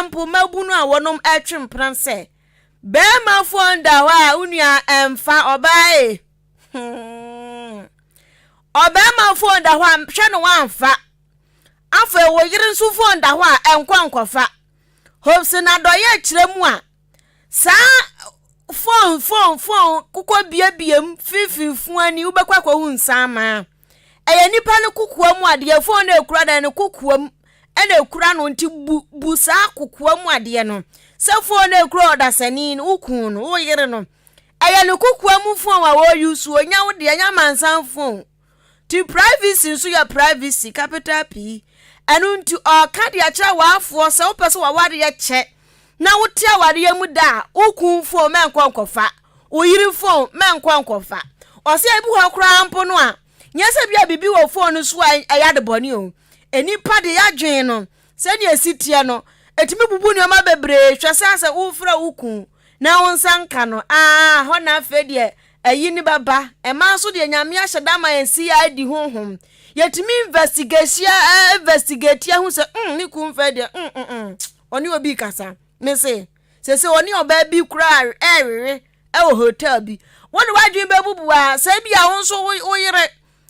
mpo mmabunu a wɔnom ɛtwe mpena sɛ bɛrima fon da hɔ a wo nua ɛmfa ɔbaa e Hmm. Ɔbarima fon da hɔ a hwɛ no wamfa. Afei wo yere nso fon da hɔ a ɛnkɔ nkɔfa. Hobson adɔyɛ kyerɛ mu a saa fon fon fon kokɔ biebie mu fiifii fun ani wobɛkɔ akɔhu nsaama. Ɛyɛ nipa no kokoa mu adeɛ fon no ekura dan no kokoa mu ɛna ekura no nti bu bu saa kokoa mu adeɛ no sɛ fon no ekura ɔdasani no wo kun no wo yere no Ɛyɛ ne kokoa mu phone a wɔ use onya wo deɛ ɛnyɛ amansan phone ti privacy nso yɛ privacy capital P ɛno nti ɔka de akyerɛ w'afoɔ sɛ wopɛ sɛ w'awareɛ kyɛ na wote awareɛ mu da a wo kun phone mɛnkɔ nkɔfa wo yere phone mɛnkɔ nkɔfa ɔsɛ ebi hɔ koraa mpo no a nyɛ sɛ bi a biribi wɔ phone no so a ɛyɛ adebɔne o nnipa de yɛadwen no sɛnea esi teɛ no ɛtumi bubu nneɛma bebree hwɛ sɛ asɛ wofrɛ wo kun Na wo nsa nka no aa hɔ na afei deɛ ayi no bɛba ɛmaa nso deɛ Nyame ahyɛ da ama yɛn CID honhom yɛtumi investigate investigate ahu sɛ mm ne kun fɛ deɛ mm mm mm ɔne obi kasa me se sese ɔne ɔbaa bi koraa ɛrewe ɛwɔ hotel bi wode w'adwene bɛbubu a sɛ bi a wo nso wo yere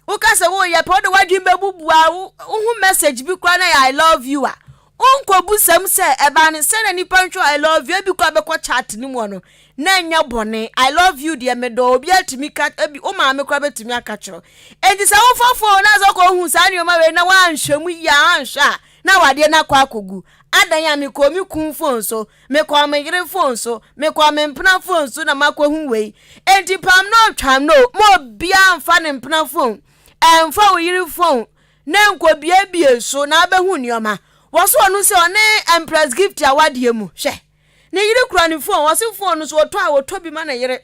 Woka sɛ woreyɛ pɛ, wode w'adwene bɛbubu a wohu message bi koraa na yɛ I love you a, wonkɔbu sɛm sɛ ɛbaa no sɛ na nipa ntwerɛ I love you, ebi koraa bɛkɔ chat no mu no, na ɛnyɛ bɔne. I love you deɛ medɔ, obi atumi ka, ebi wo maame koraa bɛtumi aka kyerɛ. Enti sɛ wofa phone na sɛ wokɔhu saa nneɛma wei na woanhwɛ mu yie a, woanhwɛ a, na awadeɛ no akɔ akɔgu. Adan a mekɔɔ me kun phone so, Mekɔɔ me yere fon so, mekɔɔ me mpena fon so na makɔhu wei. Enti pam no twam no, ma obiara mfa ne mpena fon, ɛmfa wo yere fon na nkɔbiebie so na abɛhu nneɛma. Wɔso ɔno sɛ ɔne Empress Gift awadeɛ mu. Hwɛ, ne yere kura ne fon, ɔse fon no so ɔtɔ a ɔtɔ bi ma ne yere.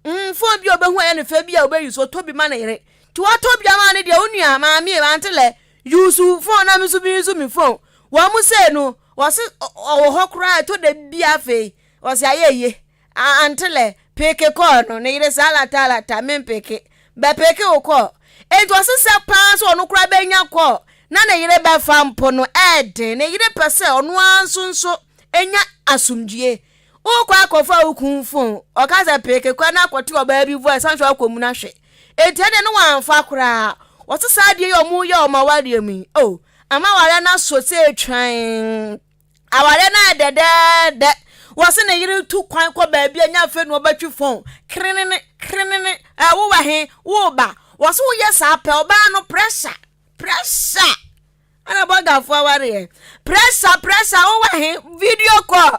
Mm, fon bi a ɔbɛhu ayɛ no fɛ bi a ɔbɛyi so ɔtɔ bi ma ne yere. Nti watɔ bi ama ne deɛ wo nua maame e ante lɛ use fon na me nso me use me fon. Wɔn mo sei no wɔse ɔwɔ hɔ koraa ɛtɔ da bi afei wɔse ayɛ ye ante lɛ peke kɔɔ no ne yere saa lata lata me mpeke bɛ peke wo kɔɔ. Enti ɔse sɛ paa sɛ ɔno koraa bɛnya kɔɔ na ne yere bɛfa mpo no ɛɛden ne yere pɛ sɛ ɔno ara nso nso nya asomdwie. Wokɔ akɔfa wo kun fon, ɔka sɛ peke kɔ na akɔte ɔbaa bi voice san so akɔ mu na hwɛ. Enti ɛnde no wamfa koraa. Wɔse saa adeɛ yi a wɔyɛ wɔn awareɛ mu yi, oh, ama awareɛ no asɔ sɛ twann. Awareɛ no ayɛ dɛdɛɛdɛ. Wɔse ne yere tu kwan kɔ baabi a nya afei na ɔbɛtwe fon. Krenene, krenene, ɛ, wowɔ he, woba. Wɔse woyɛ saa pɛ, ɔbaa no pressure, pressure. Ɛna bɔgafoɔ awareɛ pressure pressure wowɔ he video call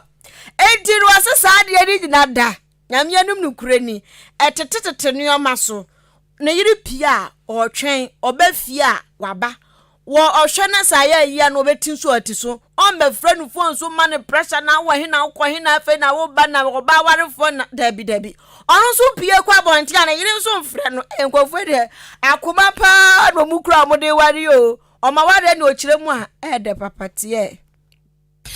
enti no wɔse saa adeɛ no nyina da nyame anim nokorɛ ni ɛtetetete nneɛma so ne yere pie a ɔretwɛn ɔba fie a waba wɔ ɔhwɛ na sɛ ayɛ ayi a na ɔbɛti nso ɔti so ɔmbɛfrɛ no phone so ma no pressure na wɔ he na wokɔ he na afei na woba na ɔba awarefoɔ na dabi dabi ɔno nso pie kɔ abɔnten a ne yere nso mfrɛ no nkurɔfoɔ deɛ akoma paa na ɔmu kura ɔmo de ware o Ɔma w'adeɛ ne ɔkyerɛ mu a ɛɛdɛ papa teɛ.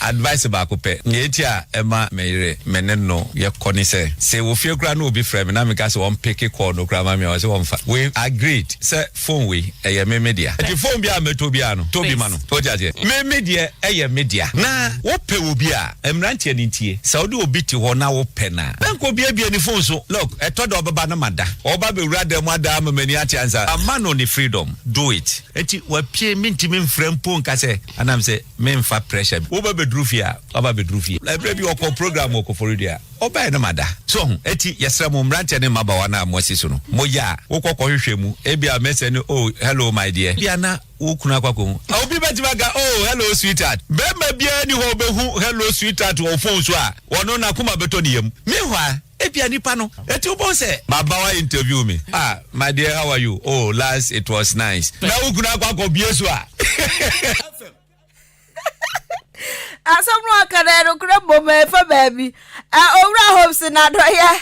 Advice baako pɛ, nea enti a ɛma me yere me ne no yɛ kɔ ne sɛ, sɛ wɔ fie koraa na obi frɛ me na meka sɛ wɔn peke call no koraa ma me a, ɔse wɔmfa. We agreed sɛ phone wei ɛyɛ me me dea. Nti phone biara a mɛtɔ biara no, tɔ bi ma no. Wote aseɛ? Me me deɛ ɛyɛ me dea. Na wopɛ obi a, mmeranteɛ no ntie, sɛ wode obi te hɔ na wopɛ no a, bɛnkɔ biabia ne phone so. Look, ɛtɔ da ɔbɛba na mada. Ɔba bɛwura dan mu ada ama m'ani ate ansa. Ama no ne freedom. Do it. Enti wapue mentumi mfrɛ mpo nka sɛ anam sɛ memfa pressure bi. Woba bɛtu. Wobɛduru fie a, waba abɛduru fie. Ɛberɛ bi ɔkɔɔ program wɔ Koforidua. Ɔbaeɛ no mada. So wahu? Enti yɛsrɛ mo, mmeranteɛ ne mmabaawa no a moasi so no, moyɛ a, wokɔ kɔhwehwɛ mu. Ebia mɛsɛ no, Oh, hello, my dear. Ebia na wo kunu akɔ akɔhu. Obi bɛtumi aka, Oh, hello, sweetheart. Barima biara nni hɔ a ɔbɛhu hello, sweetheart wɔ wo phone so a, ɔno n'akoma bɛtɔ ne yam. Meanwhile, ebia nipa no, enti wobɛhu sɛ. M'abawa interview me, Ah, my dear, how are you? Oh, last it was nice. Na wo kunu akɔ akɔbue so a. Asɛm no ɔka no ɛnokorɛ mmom ɛfa baabi. Owura Hobbes n'adɔyɛ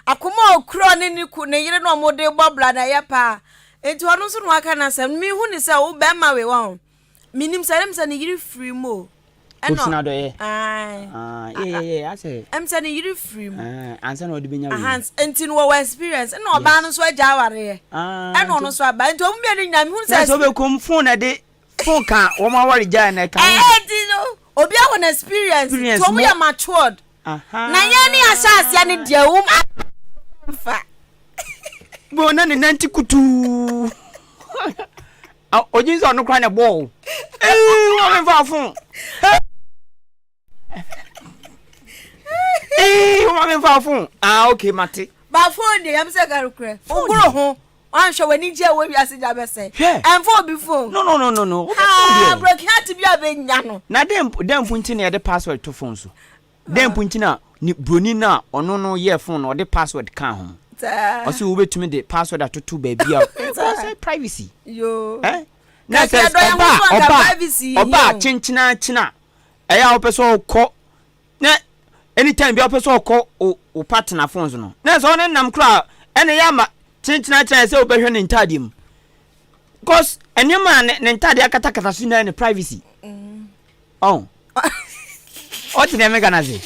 akoma a ɔkura ne ne ku ne yere no ɔmo de bɔ bra na ɛyɛ paa. Nti ɔno nso na waka n'asɛm. Mehu ne sɛ wo bɛrima wei wɔn. Menim sɛ ɛm sɛ ne yere firi mu o. Hobbes n'adɔyɛ. Ah, yeah, yeah, yeah, asɛ. Ɛm sɛ ne yere firi mu. Ansa na ɔde bɛnya wei. Nti no wɔwɔ experience. Ɛna ɔbaa no nso agya awareɛ. Ɛna ɔno nso aba. Nti ɔmo mmienu nyinaa mehu sɛ. Na sɛ wobɛkɔm phone na ɛde Phone ka wɔn aware gyae na ɛka ho. Ɛɛ nti no obi awɔ na experience nti wɔn yɛ matured. Na yɛn ne ahyɛ aseɛ ne deɛ wɔn fa. Bo na ne nante kutuu. Ogye sɛ ɔno kora na ɛbɔɔ o. Ee wɔn mfa phone. Ee, wo maame nfa phone. Ah, okay, mate. Ba phone deɛ yam sɛ kari korɛ. Ogoro ho. Wanhwɛ w'ani gye a wɔ wiase gya bɛsɛ. Hwɛ. Ɛnfa obi phone. No, no, no, no, no. Obi phone deɛ. Ah, broken heart bi a bɛnya no. Na dɛn dɛn mpo nti na yɛde password to phone so? Dɛn mpo nti na ne broni no a ɔno no yɛɛ phone no ɔde password kaa ho? Ɔsɛ wobɛtumi de password atoto baabi a sɛ privacy. Yoo. Eh? Na sɛ ɔba ɔba ɔba kyenkyena kyena ɛyɛ a wopɛ sɛ ɔkɔ na anytime bi a wopɛ sɛ ɔkɔ wo partner phones no na sɛ ɔne nam koraa ɛna ɛyɛ ama kyenkyenakyena sɛ wobɛhwɛ ne ntaadeɛ mu because nneɛma a ne ntaadeɛ akatakata so nyinaa ne privacy ɔn ɔte deɛ meka no ase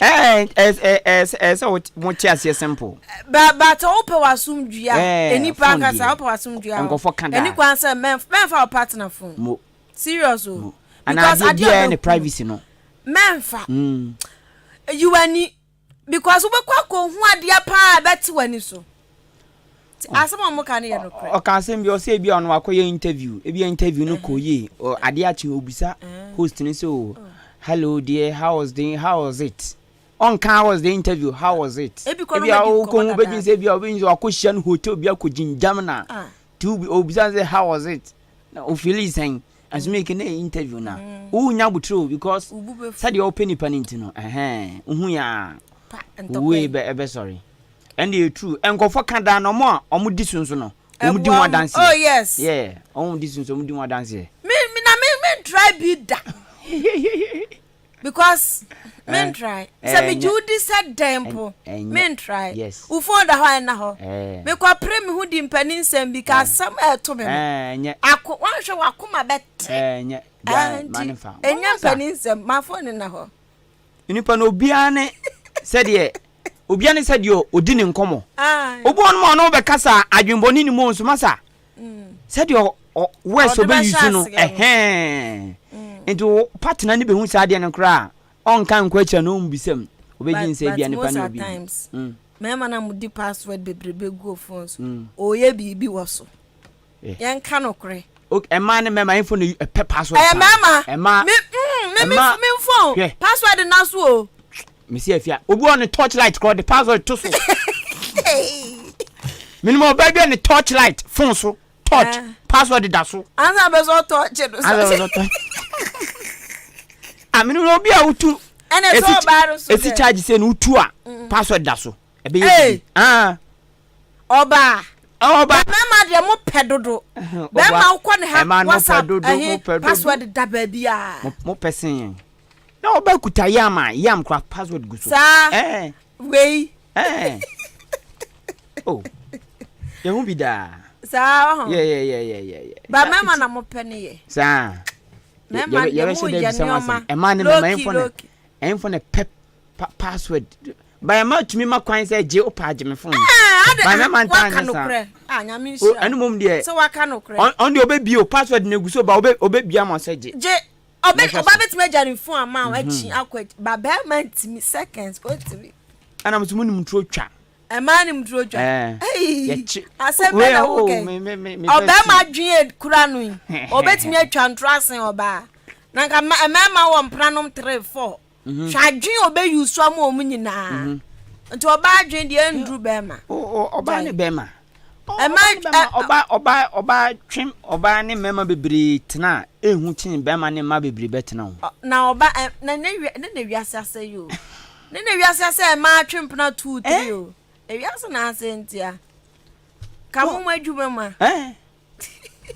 ɛɛ sɛ mote aseɛ simple but wopɛ w'asomdua nnipa ankasa wopɛ w'asomdua nkɔfɔ ka daa ɛni kwan sɛ mɛmfa wo partner phone mo Serious o. Because adeɛ biara ne privacy no. Mɛnfa. Mm. Yi w'ani because wobɛkɔ akɔhu adeɛ paa ɛbɛte w'ani so. Oh. Asɛm a wɔka no yɛ nokorɛ. Ɔka asɛm bi ɔsɛ ebi a ɔno wakɔyɛ interview ebi a interview no kɔ yie adeɛ akye obisa host no sɛ o hello dear how was the how was it ɔnka how was the interview how was it ebi a ɔkɔ ho bɛdwin sɛ ebi a ɔbɛdwin sɛ wakɔhyia no hotel bi akɔgyingyam na ah. ti obisa sɛ how was it Na o feeli sɛn? Asumi eke na interview na. Wo nya abotire o because sɛdeɛ wopɛ nipa no nti no ɛhɛn wohu yɛ a wo bɛ ɛbɛ sɔre. Ɛnde yɛ true. Nkurɔfoɔ ka daa na ɔmo a ɔmo di so nso no ɔmo di ho adanseɛ. Oh yes. Yeah, ɔmo di so nso ɔmo di ho adanseɛ. Me me na me me try bi da. Because me eh, try. Eh, sɛ me gye wo di sɛ dɛn mpo. Me try. Wo phone da hɔ a ɛna hɔ. Me kɔ pere me ho di mpanin nsɛm bi ka asɛm a ɛto me no. Ako wanhwɛ wakoma bɛte. Ɛnyɛ nti ɛnyɛ mpanin nsɛm ma phone na hɔ. Nipa no obiara ne sɛdeɛ obiara ne sɛdeɛ odi ne nkɔmɔ. Obi wɔn mu a ɔno bɛkasa adwenbɔne ne mu nso masa. Sɛdeɛ words ɔbɛ use no ɛhɛn nti wo partner no bɛhu saa adeɛ no koraa a ɔnka nkɔ akyira na ɔmbisa mu ɔbɛgye nsɛ bia nipa ne obi times mmarima na modi password bebrebe gu phone so ɔyɛ biribi wɔ so yɛnka nokorɛ okay ɛmaa ne mmarima ɛmfo no ɛpɛ password ɛyɛ mmarima ɛmaa me me me phone password na so o mesi afia obi wɔ ne torch light korɔ de password to so menim ɔbaa bi a ne torch light phone so torch eh. password da so. Ansa bɛ sɔ torch no so. Ansa bɛ sɔ torch. Aminu na obi a wotu. Ɛna ɛsɛ ɔbaa no so dɛ. Esi charge sɛ no wotu a mm. password da so. Ɛbɛyɛ bibi. Ah. Ɔbaa. Ɔbaa. Mɛma deɛ mo pɛ dodo. Bɛma wokɔ ne ha WhatsApp ɛhe password da baabi a. Mo pɛ sen yɛn. Na ɔbaa kuta yam a yam kora password gu so. Saa. Eh. Wei. Eh. Oh. Yɛn ho bi daa. Saa ɔhɔn. Yeah yeah yeah yeah yeah. Ba mɛma na mo pɛ ne yɛ. Saa. Mɛma deɛ mo yɛ nneɛma. Ɛma ne mɛma ɛnfɔ ne ɛnfɔ ne pɛ password. Ba ɛma tumi ma kwan sɛ gye o pa agye me phone. Ɛɛ Ba mɛma ntaa nyɛ saa. Ah nyame nhyira. Ɛno mom deɛ. Sɛ waka no korɛ. Ɔn deɛ ɔbɛ bie o password na egu so ba ɔbɛ ɔbɛ bie ama sɛ gye. Gye. Ɔbɛ ɔba bɛtumi agya ne phone ama akyi akɔ akyi ba bɛrima ntumi seconds ɔntumi. Ɛna mo nso mo nim turo twa. Ɛmaa nim turo twa. Yɛkye. Asɛm bɛ na wo kɛ. Ɔbɛrima adwene kura no yi ɔbɛtumi atwa ntoro asen ɔbaa. Na nka mmarima wɔ mpenanom 3, 4. Hwɛ adwene a ɔbɛ use ama wɔn nyinaa. Nti ɔbaa adwene deɛ ɛnduru bɛrima. Ɔbaa ne bɛrima. Ɔbaa ɔbaa ɔbaa twe ɔbaa ne mmarima bebree tena a ehu kyen bɛrima ne mmaa bebree bɛtena o. Na ɔba na ne ne na wiase asɛ yi o. Ne na wiase asɛ mmaa twe mpena 2 3 o. Ewiase na asɛ ntia. Ka mo mo adwuma mu a.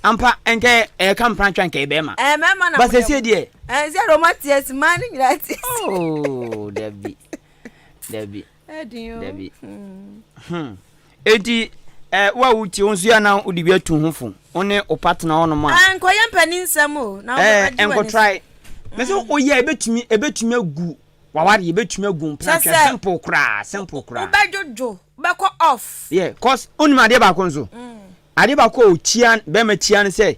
Ampa nkɛ ɛka mpena twa nkɛ bɛrima. Ɛɛ mmarima na mo yɛ. Basɛ deɛ. Ɛɛ sɛ deɛ ɔmo ate asi mmaa no nyinaa ate asi. Oh dabi dabi. Dabi. Hmm. Eti ɛɛ wo a wotie wo nso yɛ na wode bi atu ho fo. Wo ne wo partner hɔ nom a. Ɛɛ nkɔyɛ mpanin nsɛm o. Na ɛɛ nkɔtrae. Mɛ sɛ woyɛ ebetumi ebetumi agu waware ebetumi agu mpena twa simple koraa simple koraa. Wobɛdwodwo wobɛkɔ off. Yeah cause wonim adeɛ baako nso. Adeɛ baako a ɔkyia bɛrima kyia no sɛ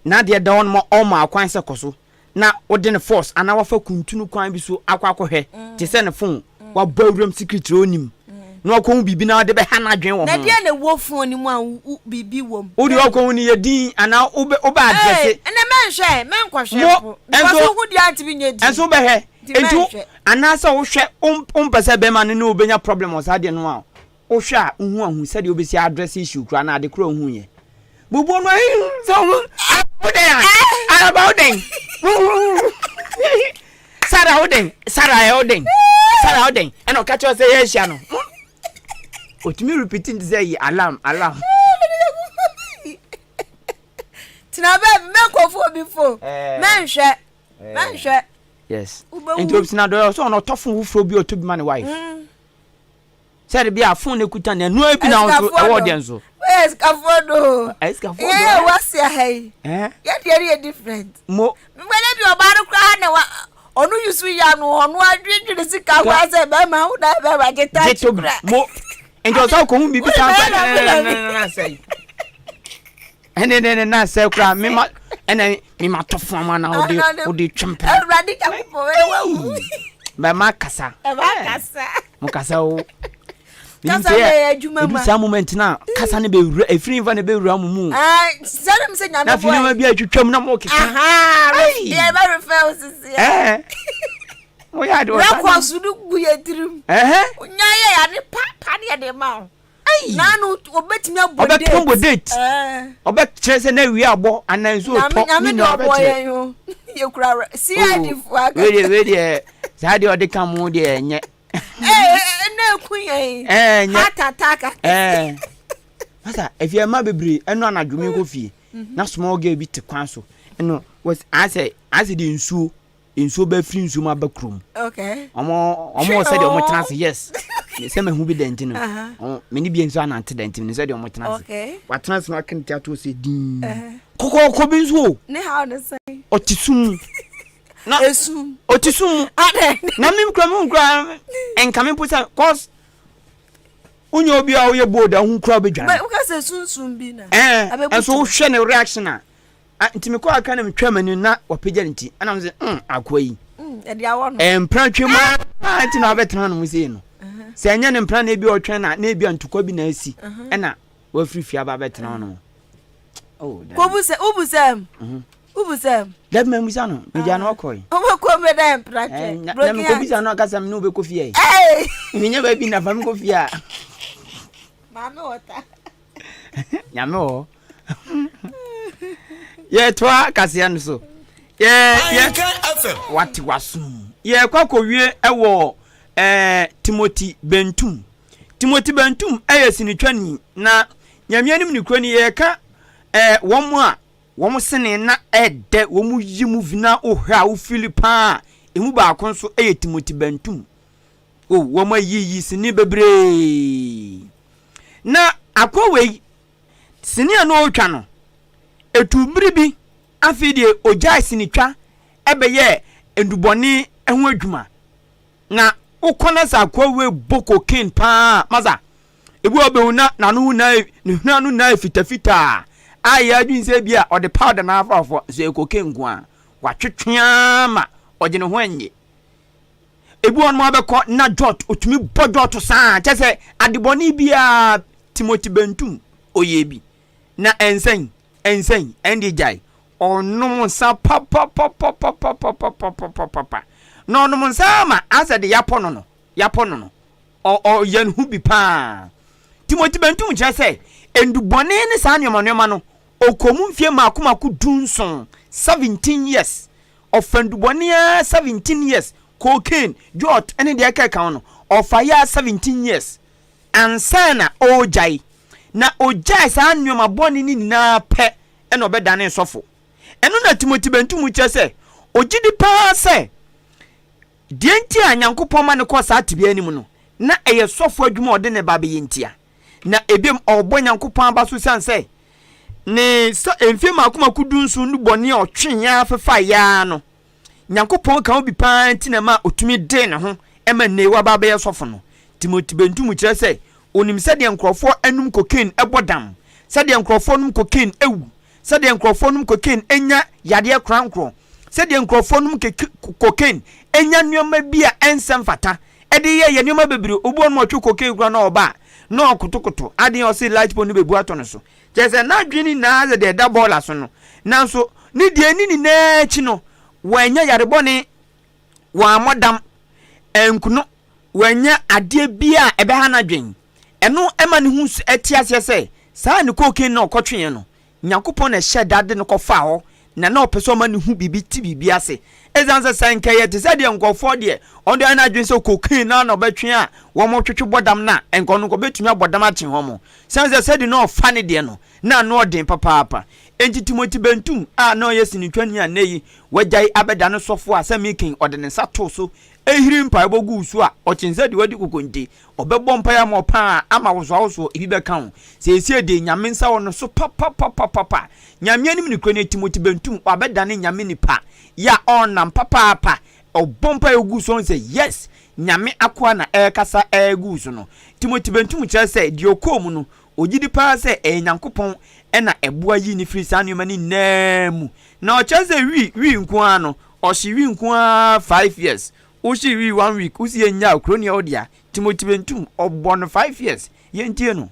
n'adeɛ da hɔ nom a ɔma akwan sɛ kɔ so na wode no force anaa wafa kuntunu kwan bi so akɔ akɔhwɛ te sɛ ne phone wabɔ awuram secret a ɔnim na wakɔhu biribi na ɔde bɛha n'adwene wɔ ho. Na deɛ na ɛwɔ phone no mu a biribi wɔ mu. Wode wakɔhu no yɛ din anaa wobɛ wobɛ address. Ɛnɛ mɛnhwɛ mɛnkɔhwɛ mpo because wohu deɛ antumi nyɛ din. Ɛnso wobɛhwɛ nti anaasɛ wohwɛ wompɛ sɛ bɛrima no ne wobɛnya problem wɔ saa deɛ no a Wohwɛ a wohu ahu sɛdeɛ wobɛsi address issue koraa na ade korɔ wohu yɛ. Bubuo no sɛ wo wo dɛn a araba wo dɛn Sara wo dɛn Sara ɛ wo dɛn Sara wo dɛn ɛna ɔka kyerɛ sɛ yɛahyia no otumi repeat nti sɛ yi alarm alarm. Tena baabi mɛnkɔfo obi fo mɛnhwɛ mɛnhwɛ. Yes nti obi sena dɔyɛ ɔsɛ ɔno ɔtɔ fon foforɔ bi ɔtɔ bi ma ne wife. Mm. Sɛ de bi a phone ekuta na ɛnoa bi na nso ɛwɔ deɛ nso. Wọ́n yɛ sikafoɔ do. Ɛyɛ sikafoɔ do. Yɛ wɔ ase ha yi. Yɛ deɛ yɛ different. Mo. Mbɛlɛ bi ɔbaa no koraa na wa ɔno yusu ya no ɔno adwendwene sika ho asɛ bɛrima wo na bɛrima gye touch kora. Mo nti ɔsɛ ɔkɔ ho biribi san fɛ na sɛ ɛne ne ne na sɛ koraa mema ɛna mema tɔ fam ama na ɔde ɔde twem pɛ. Awurade Nyankopɔn ɛwɔ. Bɛma kasa. Ɛma kasa. Mo kasa o. Kasa na ɛyɛ adwuma ma. Edu saa moment na kasa ne bɛwura efiri nfa ne bɛwura mo mu. Sɛ ne sɛ nyame bɔ. Na afei nneɛma bi atwitwa mu na mo keka. Yɛ bɛ refɛ o sisi. Ɛɛ. Mo yɛ ade wɔ saa. Records no gu yɛ tirim. Nya yɛ yɛ ade pa pa ne yɛ de ma o. Naanu obetumi abɔ date. Ɔbɛtɔn bɔ date. Ɔbɛkyerɛ sɛ na awia abɔ anaa nsuo tɔ. Nyame de ɔbɔ yɛn o. Yɛ kura CID fo aka. Wei deɛ wei deɛ saa deɛ ɔde ka mo deɛ ɛnyɛ. Ɛɛ na eku yɛn. Ɛɛ nyɛ. Heart attack akɛse. Ɛɛ masa efie mma bebree ɛno anadwo mi kɔ fie na small girl bi te kwan so ɛno wɔs asɛ asɛ deɛ nsuo nsuo bɛ firi nsuo mu aba kurom. Okay. Ɔmo ɔmo wɔ sɛdeɛ ɔmo tena ase yes sɛ mahu bi dɛnti no ɔmo me ne bi nso anante dɛnti no sɛdeɛ ɔmo tena ase. Okay. Watena ase na waka ne ti ato sɛ dinn. Kɔkɔɔkɔ bi nso o. Ne haw ne sɛn. Ɔte sum mu. Na esum. Ɔte sum mu. Na me kura me kura nka me mpo sɛ cause wonyɛ obi a woyɛ bold a wohu kura wobɛdwane. Woka sɛ sunsum bi na. Ɛɛ nso wohwɛ ne reaction a nti mekɔ aka na metwa m'ani na wapagya ne ti ɛna mesɛ mm akoa yi. Ɛde awɔ no. Ɛɛ mpena twam a nti na wabɛtena no mu sei no. Sɛ ɛnyɛ ne mpena na ebi ɔtwɛn na na ebi a ntokwa bi na asi ɛna wafiri fie aba abɛtena hɔ no. Oh, Kobu sɛ wobu sɛ Wobu sɛ. Dabi ma musa no, megya no ɔkɔe. Wobɛkɔ mɛ dɛ mpratwɛ. Na mekɔbisa no akasa me ne wobɛkɔ fie ɛ. Menya baabi na fa me kɔ fie a. Maame wɔ ta. Nyame wɔ. Yɛtoa kaseɛ no so. Yɛ yɛ wate wasom. Yɛkɔ akɔwie ɛwɔ ɛɛ Timothy Bentum. Timothy Bentum ɛyɛ sinitwani na Nyame anim ne kuro ni yɛka ɛɛ wɔn a Wɔn sene na ɛdɛ, wɔn yi movie na wohwɛ a wo feel paa. Emu baako nso yɛ Timothy Bantum. Oh, wɔn ayiyi sini bebree. Na akɔ wei, sini a na ɔretwa no, etu bere bi, afei deɛ ogyae sinitwa ɛbɛyɛɛ nnubɔne ho adwuma. Na wokɔ na sɛ akoa wei bɔ cocaine paa masa ebi wɔ bɛhu na n'ano ho nyinaa ne hwene ano nyinaa yɛ fitafitaa a yɛ adwene sɛ bi a ɔde powder na afrafra nso yɛ cocaine nko a watwetwe ara ma ɔgye ne ho nnye ebi wɔ nom abɛkɔ na jot otumi bɔ jot saa kyɛ sɛ adebɔne biara Timothy Bentum ɔyɛ bi na ɛnsɛn ɛnsɛn ɛnde gyae. Ɔnom nsa papapapapapapapapapa. Na ɔnom nsa ara ma asɛ de yɛapɔ no no, yɛapɔ no no. Ɔ ɔyɛ ne ho bi paa. Timothy Bentum kyerɛ sɛ nnubɔne ne saa nneɛma nneɛma no, ɔkɔɔ mu mfeɛ mmaako mmaako dunson, 17 years. Ɔfa nnubɔne ara 17 years, cocaine, jot ne deɛ ɛkeka ho no, ɔfaeɛ ara 17 years ansa na ɔregyae. Na ɔgyae saa nneɛma bɔne no nyinaa pɛ na ɔbɛdanee sɔfo. Ɛno na Timothy Bentum kyerɛ sɛ ogye di paa sɛ deɛ nti a Nyankopɔn ma no kɔɔ saa tebea no mu no, na ɛyɛ sɔfo adwuma a ɔde ne ba bɛyɛ ntia. Na ebiom ɔrebɔ Nyankopɔn aba so siane sɛ ne sɛ mfeɛ mmaako mmaako dunson nnubɔne a ɔtweeɛ ara fefaeɛ ara no, Nyankopɔn ka ho bi paa nti na ɛma otumi dee ne ho ma nnɛ yi waba abɛyɛ sɔfo no. Timothy Bentum kyerɛ sɛ onim sɛdeɛ nkurɔfoɔ nom cocaine bɔ dam, sɛdeɛ nkurɔfoɔ nom cocaine wu, sɛdeɛ nkurɔfoɔ nom cocaine nya yadeɛ korankorɔ, sɛdeɛ nkurɔfoɔ nom cocaine nya nneɛma bi a ɛnsɛ mfata de yɛ yɛ nneɛma bebree. Obi wɔ nom ɔtwe cocaine koraa na ɔba a na ɔkotokoto adeɛ a ɔse light pole no bɛbu atɔ no so. Kyerɛ sɛ n'adwene nyinaa sɛ deɛ ɛda bɔɔla so no, nanso ne deɛ ne nyinaa akyi no, wannya yare bɔne, wammɔ dam, anku no, wannya adeɛ biara a ɛbɛha n'adwene. Ɛno ma ne ho te aseɛ sɛ saa ne cocaine no a ɔkɔtweeɛ no, Nyankopɔn na ɛhyɛɛ da de no kɔfaa hɔ, na na ɔpɛ sɛ ɔma ne hu biribi te biribi ase. Esiane sɛ sɛ anka ɛyɛ te sɛ deɛ nkurɔfoɔ deɛ wɔn deɛ ayɛ n'adwene sɛ cocaine no ara na ɔbɛtwe a wɔtwetwe bɔ dam no a, anka ɔno nka ɔbɛtumi abɔ dam akye wɔn. Esiane sɛ sɛdeɛ na ɔfa ne deɛ no, na ano ɔden papaapa. Enti Timothy Bentum a na ɔyɛ sinitwani a nnɛyi wagyae abɛda no sɔfo a sɛ meeking ɔde ne nsa too so hiri mpaebɔ guu so a ɔkyen sɛ deɛ wadi kokonte Ɔbɛbɔ mpaeɛ ama wo paa ama wosoawosoɔ ebi bɛka wo. Seesei deɛ Nyame nsa wɔ no so papapapapapa. Nyame anim nokorɛ nie Timothy Bentum wabɛdane Nyame nipa yɛ a ɔnam papaapa. Ɔbɔ mpaeɛ gu so ɔhu sɛ yes Nyame akoa na ɛrekasa ɛregu wo so no. Timothy Bentum kyerɛ sɛ deɛ ɔkɔɔ mu no ɔgyidi paa sɛ ɛyɛ Nyankopɔn na ɛboa yii no firi saa nneɛma no nyinaa mu. Na ɔkyerɛ sɛ wii wii nko ara no ɔhye wii nko ara 5 years Wosi wii one week wosi yɛn nyaa kuro nea ɔdea Timothy Bentum ɔbɔ no 5 years yɛntie no.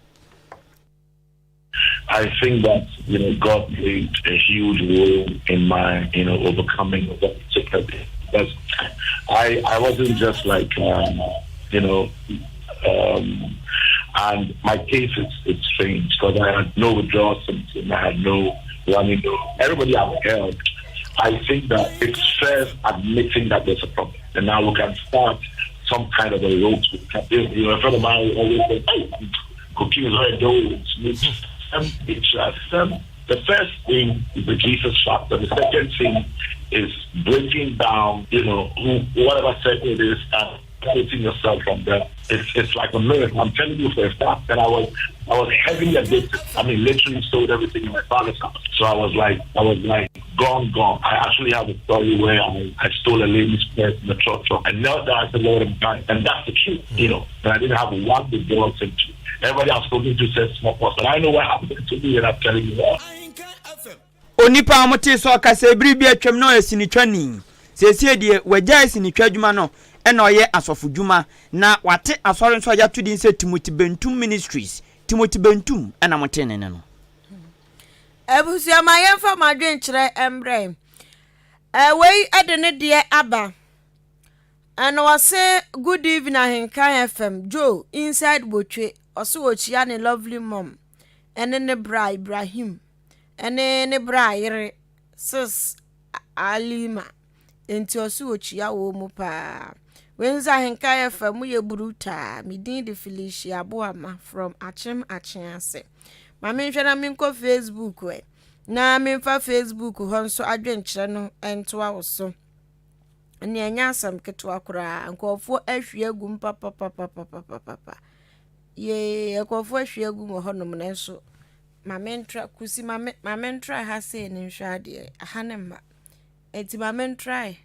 I think that you know God played a huge role in my you know overcoming of that particular thing because I I wasn't just like um, you know um, and my case is it's strange because I had no withdrawal symptom, I had no running nose. Everybody I've helped, I think that it's first admitting that there's a problem, and now we can start some kind of a road to you know, a friend of mine always said, "Hey, cooking is very dope." It's the first thing is the Jesus factor. The second thing is breaking down, you know, who, whatever circle it is, and separating yourself from them. It's it's like a miracle. I'm telling you for a fact that I was I was heavily addicted. I mean, literally sold everything in my father's house. So I was like I was like gone, gone. I actually have a story where I, I stole a lady's purse in the truck truck. I knelt down and said, Lord, I'm dying. And that's the truth, you know. And I didn't have one withdrawal symptom. Everybody I've spoken to says smallpox, but I know what happened to me, and I'm telling you what. Onipa a wɔtee sɛ ɔkasa bere bi atwam na ɔyɛ sinitwani. Seesei deɛ, wagyae sinitwa adwuma no na ɔyɛ asɔfodwuma, na wate asɔre nso a yɛato din sɛ Timothy Bentum Ministries. Timothy Bentum na motee ne nne no. Abusua ma yɛmfa mo adwenkyerɛ mbrɛ. Wei de ne deɛ aba. Ɛna ɔse good evening Ahenkan FM, Joe inside Botwe. Ɔse ɔkyia ne lovely mom ɛne ne bra Ibrahim. ɛne ne bra yere sis Alima enti ɔse okyia wɔn mu paa. Wei nso Ahenka FM mu yɛ brutaa. Me din de Felicia Boama from Akyem Akyease. Ma menhwɛ na menkɔ Facebook ɛ. Na memfa Facebook hɔ nso adwenkyerɛ no ntoa wo so. Ɛne ɛnyɛ asɛm ketewa koraa. Nkurɔfoɔ ahwie agu mu papapapapapapa. Yee, nkurɔfoɔ ahwie agu mu wɔ hɔnom nanso Ma mentra, Kusi ma me ma mentra ha sei ne nhwɛ adeɛ, aha ne mma. Enti ma mentrae.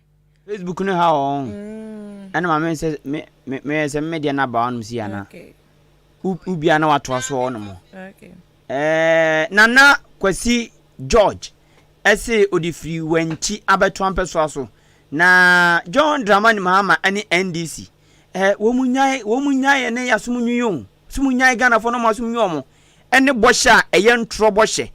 Facebook no ha wɔn. Mm. Ɛna ma me sɛ me me me sɛ me deɛ n'aba wɔn si ana. Okay. Ubia na watoa so wɔn mo. Okay. Ɛɛ Nana Kwasi George ɛse ɔde firi Wankyi abɛto ampɛsoa so na John Dramani Mahama ɛne NDC ɛɛ wɔn mu nyae wɔn mu nyae ɛne yasom nwi o som nyae Ghanafoɔ na wɔn asom nwi wɔn. ne bɔhyɛ a ɛyɛ ntorɔ bɔhyɛ.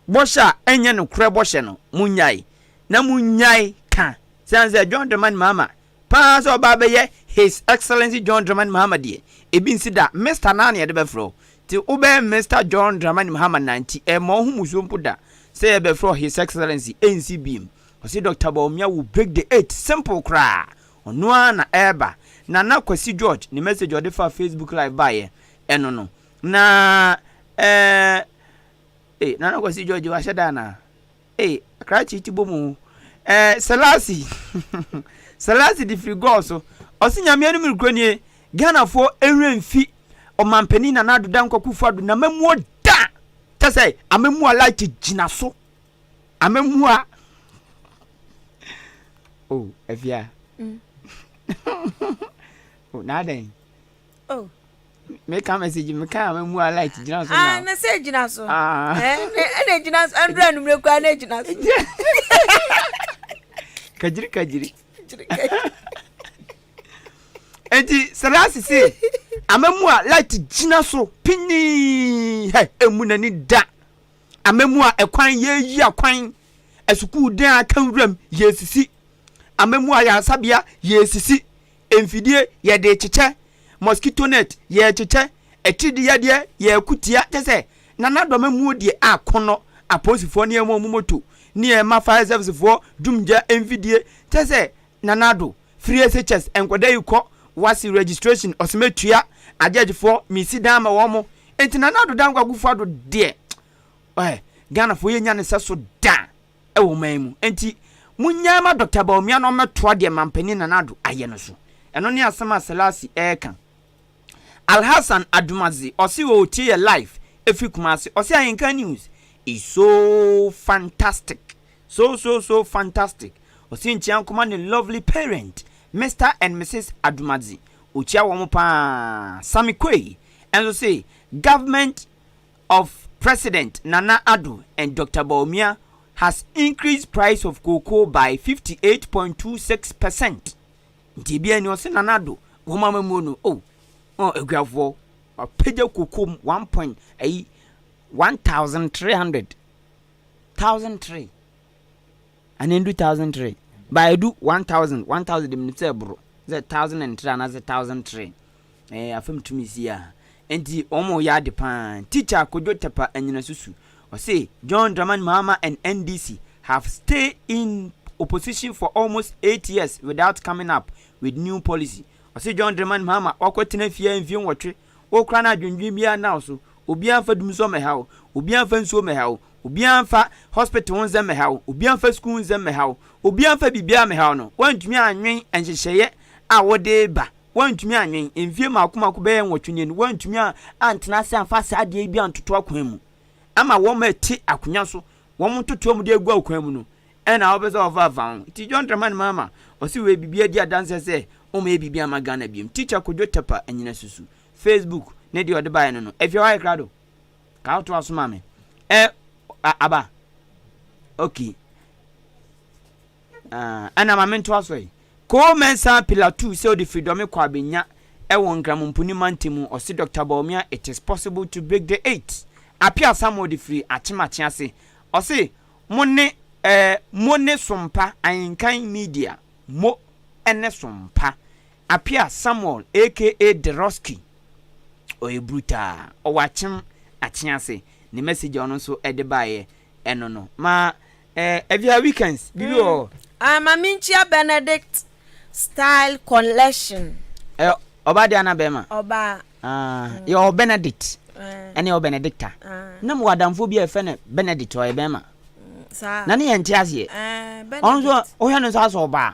Bɔhyɛ a ɛnyɛ nokorɛ bɔhyɛ no, monnyae, na monnyae ka. Sane sɛ John Dramani Mahama paa sɛ ɔba abɛyɛ His Excellency John Dramani Mahama deɛ, ebi nsi da. Mister no ara na yɛde bɛfrɛ wo. Nti wobɛyɛ Mister John Dramani Mahama na nti ɛmma wo ho mmusuo mpo da sɛ yɛbɛfrɛ wo His Excellency, ɛnsi biem. Ɔse Doctor Bawumia will break the eight, simple koraa. Ɔno ara na ɛreba. Nana Kwasi George ne message a ɔde faa Facebook live baeɛ, ɛno no. Na ɛɛ Ei, Nana Kwasi George wahyɛ da anaa? Ei, krakye ti bɔ mu. Eh, Selasi. Selasi de firi gɔɔ so. Ɔse nyame anim nokorɛ nie, Ghanafoɔ ɛnwerɛ mfi ɔmanpanin Nana Addo Dankwa Akufo Addo n'amammuo da! Kyɛ sɛ amammuo a light gyina so. Amammuo a. Oh, Afia. Mm. oh, na adɛn? Oh. Meka message meka a mu a light gyina so na. Ah, na sɛ gyina so. Ah. Eh, ɛna gyina so. Ɛndura numere kura na gyina so. Kajiri kajiri. Enti Selasi se amamu a light gyina so pinii hɛ emu n'ani da. Amamu a ɛkwan yɛyi akwan asukuu dan aka nwuram yɛsisi. Amamu a yaresabea yɛsisi. Mfidie yɛde kyekyɛ, mosquito net yɛkyekyɛ, atiridi yadeɛ yɛko tia, kyɛ sɛ Nana Addo amammuo deɛ akɔnɔ, apolisifoɔ ne ɛma ɔmo moto, ne ɛma fire service foɔ dumgya mfidie, kyɛ sɛ Nana Addo free SHS nkwadaa yi kɔ wasi registration ɔsɛ mɛtua, ajudge foɔ mesi dan ama wɔn mo, enti Nana Addo Dankwa Akufo Addo deɛ eh, Ghanafoɔ yɛnya ne sɛ so da. wɔ ɔman mu. Enti monnyae ma Dɔkta Bawumia na ɔmmɛtoa deɛ Mampanin Nana Addo ayɛ no so. Ɛno ne asɛm a Selasi reka. Alhassan Adumadze, ɔse ɔretie yɛ live ɛfiri Kumasi. Ɔse Ahenkan News is so fantastic. So so so fantastic. Ɔse nkyia nkɔma ne lovely parent, Mister and Mrs Adumadze. Ɔkyia wɔn paa. Sammy Quay nso se government of President Nana Addo and Doctor Bawumia has increased price of cocoa by 58.26 percent. Nti ebi ani ɔse Nana Addo wɔn amamuo no oh oh akuafoɔ wapagya cocoa mu one point ayi 1300 1003 Ana endu 1003? Ba edu 1000, 1000 de menim sɛ ɛboro sɛ 1003 anaasɛ 1003. Eh, afam tumi si a. Enti wɔn yɛ ade paa. Teacher Kojo Tepa Anyinasusu, ɔse John Dramani Mahama and NDC have stay in opposition for almost 8 years without coming up with new policy. Ɔse John Dramani Mahama wakɔtena fie mfie nwɔtwe, wo koraa na adwendwen biara nna wo so, obiara mfa dumsɔ mmɛha wo, obiara mfa nsuo mmɛha wo, Obiara mfa hospital ho nsɛm mmɛha wo, obiara mfa sukuu ho nsɛm mmɛha wo, obiara mfa biribiara mmɛha wo no, woantumi annwen nhyehyɛeɛ a wode reba, woantumi annwen, mfie mmaako mmaako bɛyɛ nwɔtwe nie no, woantumi antena ase amfa saa adeɛ yi bi antoto akwan mu ama wɔn a ɛte akonnwa so, wɔn ntotoa mu de agu akwan mu no, ɛna wopɛ sɛ wɔfa afa ho. Nti John Dramani Mahama, ɔse wei biribi adi adanseɛ sɛ wɔmmɛyɛ biribi ama Ghana biom. Teacher Kojo Tepper Anyina Susu, Facebook, ne deɛ ɔde baeɛ no no, afie hɔ ayɛ krado. Ka wotoa so ma me. Ɛ aba. Okay. Ah, ɛna ma mentoa so yi. Koo Mensah Pilatu sɛ ɔde firi Dɔme kɔ Abenya ɛwɔ Nkramomponi mantam mu. Ɔse Dr. Bawumia it is possible to break the eight. Apia Samuel de firi Akyem ase. Ɔse mo ne eh, mo ne Sompa Ahenkan Media. Mo ne Sompa. Apia Samuel aka Deroski. Ɔyɛ brutaa. Ɔwɔ akyem akye ase. Ne message a ɔno nso de baeɛ ɛno no. Ma eh, Avia weekends biribi wɔ hɔ? Ah, ma menkyia Benedict Style Collection. Ɛ ɔbaa deɛ anaa bɛrima? Ɔbaa. Ah, mm. Yɛwɔ Benedict eh. ɛne yɛwɔ Benedicta. Ah. Na mewɔ adamfoɔ bi a yɛfrɛ no Benedict ɔyɛ bɛrima. Mm, saa. Na ne yɛn nte aseɛ. Eh, Benedict. Ɔno nso wohwɛ no nso asɛ ɔbaa.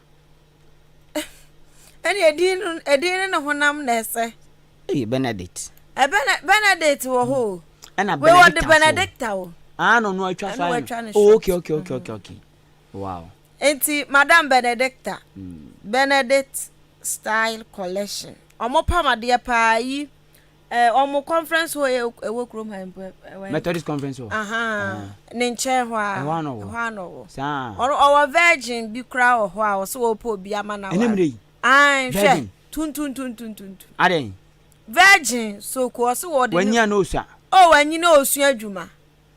Ɛne edin no edin ne ne honam na ɛsɛ. Ee Benedict. Ɛ Bene Benedict wɔ hɔ o. Ɛna Wei wɔde Benedicta so. Benedicta o. Ah na ɔno atwa so Ɛna ayɛ watwa no. ne Oh short. okay okay okay okay okay. Wow. Nti Madam Benedicta, Benedict Style Collection. Ɔmo pam adeɛ paa yi Eh, ɔmo conference hall yɛ ɛwɔ kurom ha mpo. Ɛwɔ Methodist conference hall. Aha, ne nkyɛn hɔ a. Ɛhɔ ano wɔ. Ɛhɔ ano wɔ. Saa. Ɔno ɔwɔ virgin bi koraa wɔ hɔ a ɔsɛ wɔpɛ obi ama na. Ɛne mmerɛ yi. Ayi hwɛ Virgin. tuntuntuntuntuntu. Adɛn. Virgin so ko ɔsɛ wɔde. Wanyi a na osua. Oh wanyi na osua adwuma.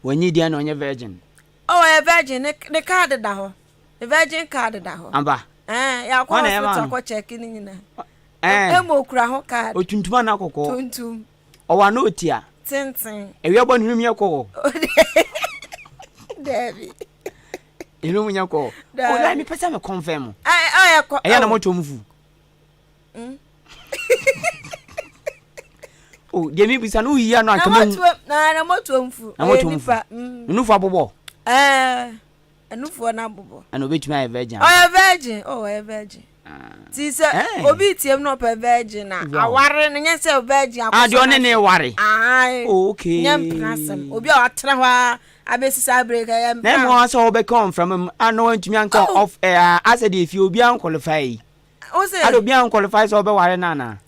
Wanyi deɛ na ɔnyɛ virgin. Oh, ɔyɛ virgin. Ne ne card da hɔ. Ne virgin card da hɔ. Amba. Ɛɛ, yɛakɔ Hwan na ɛma hospital no? akɔ check ne nyinaa. Ɛɛ. Ɛma okura ho card. Otuntum anaa kɔkɔɔ? Tuntum. Ɔwɔ anaa otia? Tenten. Awia bɔ ne hwenem yɛ kɔɔ? Daabi. Ne hwenem nyɛ kɔɔ. Daabi. Oh, mepɛ sɛ me confirm. Ɛɛ, ɔyɛ kɔ. Ɛyɛ na mɔtɔ mu fu. Oh, deɛ mebisa no woyi ano anka mahu. Na na mɔtɔ mu fu. Na mɔtɔ mu fu. Nufu abobɔ. Ɛɛ. Ɛnufoɔ no abobɔ. Ɛna obetumi ayɛ virgin. Ɔyɛ virgin. Oh, ɔyɛ virgin. Ti sɛ eh. obi tie mu na ɔpɛ virgin na aware no nyɛ sɛ virgin akɔsɔ. Adi ɔne ne ware. Ayi. Oh, okay. Nyɛ mpena asɛm. Obi a watena hɔ a abɛsi saa break ɛyɛ mpena. Na emu asɛ ɔbɛka ɔnframa mu a na wantumi anka oh. off air asɛ deɛ efie obi ankwalify yi. Wose. Ada obi ankwalify sɛ ɔbɛware no anaa?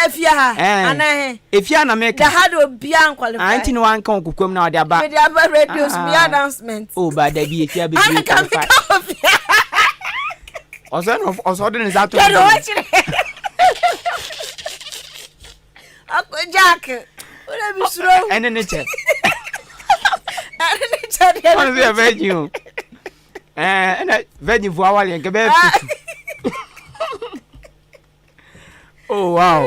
Efie ha anaa he? Efie ha na meka. Da ha de obi ankwalify. Ah, nti na wanka wɔ kokoam na ɔde aba. Mede aba radio so meyɛ announcement. Oh, ba dabi efie ha bebree qualify. Ɔsɔ na ɔsɔ ɔde ne nsa ato ne dɛm. Akɔ Jack. Wọ́n mi suro. Ɛne ne kyɛ. Ɛne ne kyɛ deɛ. Ɔno nso yɛ virgin o. Ɛɛ ɛna virgin fo awale nkɛ bɛyɛ fitu. Oh wow.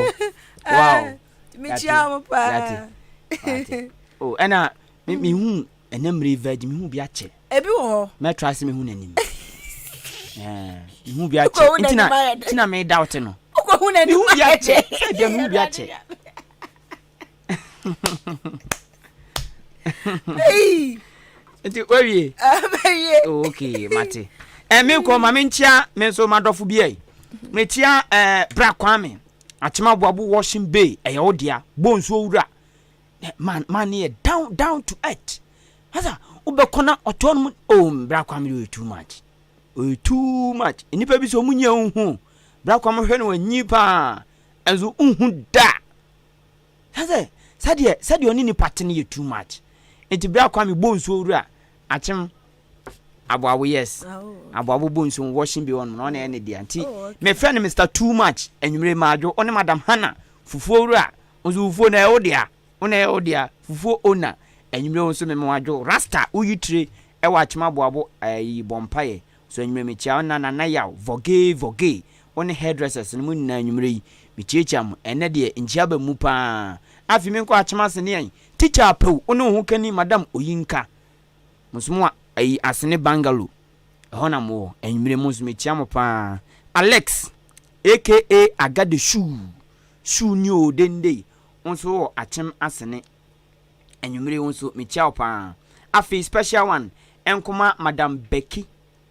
Wow. Mekyia mo paa. Yate. Yate. Oh ɛna me me hu ɛnɛ mmiri virgin me hu bi akyɛ. Ebi wɔ hɔ. Mɛtra ase me hu n'anim. Ɛɛ me hu bi akyɛ. Nti na nti na me doubt no. Me hu bi akyɛ. Sɛ deɛ me hu bi akyɛ. Nti wawie. Wawie. Oh, okay, mate. Eh, me kɔ ma me nkyia me nso madɔfo bi ai. Mekyia eh, Bra Kwame. Akyema Boabo Washing Bay ɛyɛ wo dea. Bɔ nsuo wura. Man man ne yɛ down down to earth. Asa wobɛkɔ na ɔtɔ no mu oh Bra Kwame de ɔyɛ too much. Ɔyɛ too much. Nnipa bi sɛ ɔmo nyia nhu. Bra Kwame hwɛ no wanyi paa. Ɛnso nhu da. Sɛ sɛdeɛ sɛdeɛ ɔne nipa te no yɛ too much. Nti Bra Kwame bɔ nsuo wura akyem aboabo yes aboabo bɔ nsuo washing bi hɔ nom na ɔna ɛyɛ ne dea nti mefrɛ no Mr too much anwummere maadwo ɔne Madam Hannah fufuo wura nso fufuo na ɛyɛ wo dea wo na ɛyɛ wo dea fufuo owner anwummere wo nso mema wadwo rasta woyi tire ɛwɔ akyem aboabo ɛyi bɔ mpaeɛ so anwummere mekyia wo na Nana Yaw vɔgee vɔgee wo ne hairdressers no mo nyinaa anwummere yi mekyiakyia mo ɛnɛ deɛ nkyia ba mu paa afei menkɔ akyem ase ne yɛn teacher apew wo ne wo ho kani Madam Oyinka Mo nso mo ayi Asene Bungalow, ɛhɔ na mowɔ. Anwummere mo nso mekyia mo paa. Alex aka Agade Shuu, Shuu ni oo dendei, wo nso wowɔ Akyem Asene. Anwummere wo nso mekyia wo paa. Afei special one nkoma Madam Becky,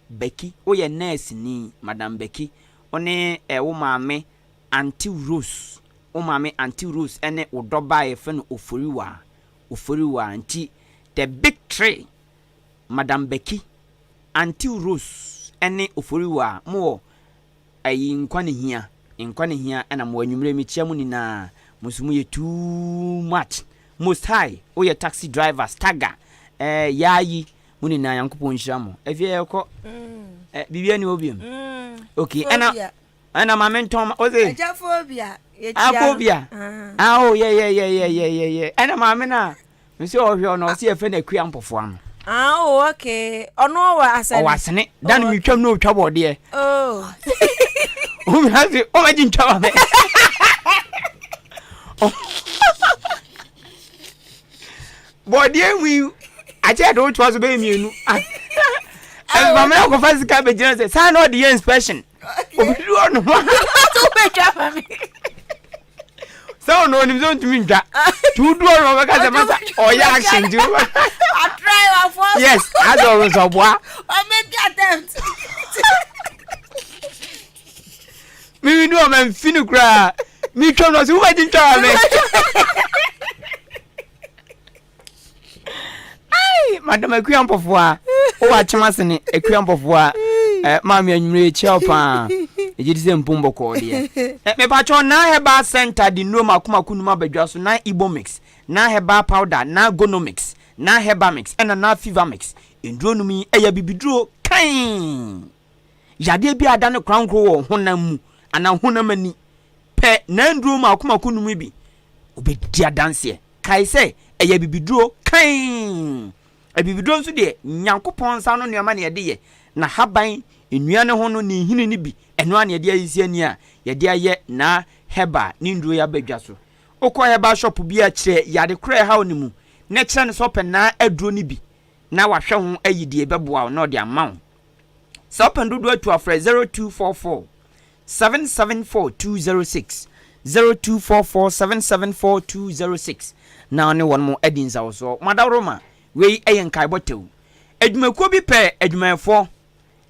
Becky, woyɛ nurse ni, Madam Becky, wo ne eh, wo maame Auntie Rose, wo maame Auntie Rose ne wo dɔba a yɛfrɛ no Oforiwa. Oforiwa nti the big tree Madam Becky, Auntie Rose ne Oforiwa mo wɔ ayi nkwa ne hia nkwa ne hia ɛna mo anwummerɛ mekyia mo nyinaa mo nso mo yɛ too much Most High woyɛ taxi driver stagger eh, yaayi mo nyinaa Nyankopɔn nhyira mo afie yɛkɔ eh, biribi ani hɔ biom okay ɛna Ɛna maame ntɔn ma ɔse. Agya phobia yɛkyia Ah phobia. Ah oh yɛ yɛ yɛ yɛ yɛ yɛ yɛ. Ɛna maame na mese ɔhwɛ ɔno ɔse yɛfrɛ no akua mpɔfoa no. Ah oh okay ɔno ɔwɔ asene. Ɔwɔ asene da no metwam na ɔtwa bɔɔdeɛ. Oh. Omi ase ɔmɛgye ntwa ma mɛ. Bɔɔdeɛ mu yi akyɛ de wotoa so bɛyɛ mmienu. Ɛnfa mɛ akɔfa sika bɛgyina sɛ saa na ɔde yɛ inspection. obi du hɔ nom sɛ ɔno onim sɛ ɔntumi ntwa nti wodu hɔ nom ɔbɛka sɛ masa ɔyɛ action nti yes asɛ ɔno sɛ ɔboa mimi du hɔ mamfi no koraa metwam no ɔsɛ wobɛgye ntwa wa me Ai, madam akua mpɔfoa wowɔ akyem ase ne akua mpɔfoa eh, maame anwummerɛ yɛkyia wo paa ɛgye di sɛ mpom bɔkɔɔ deɛ eh, mepakyɛw na herbal center de nnuro mako mako num abadwa so na ibomix na herbal powder na gonomix na herbamix ɛna na fevermix nnuro num yi ɛyɛ bibiduro kan yadeɛ bi a ada ne korankoro wɔ honam mu anaa honam ani pɛ na nnuro mako mako num yi bi wobɛdi adanseɛ Kae sɛ, ɛyɛ abibiduro kann. Abibiduro nso deɛ, Nyankopɔn nsa ano nneɛma na yɛde yɛ, na haban, nnua no ho no, ne nhini no bi, ɛno ara na yɛde ayisi ani a yɛde ayɛ na herbal ne nnuro yi aba dwa so. Wokɔ herbal shop bi a, kyerɛ yare korɔ a ɛha wo no mu, na kyerɛ no sɛ ɔpɛ naa aduro no bi, na wahwɛ ho ayi deɛ ɛbɛboa wo na ɔde ama wo. Sɛ wopɛ no dodoɔ atu a, frɛ 0244 774 206, 0244 774 206 na wo ne wɔn mo adi nsawosoɔ. Mo adaworoma, wei yɛ nkaebɔ tɛw. Adwumakuo bi pɛ adwumayɛfoɔ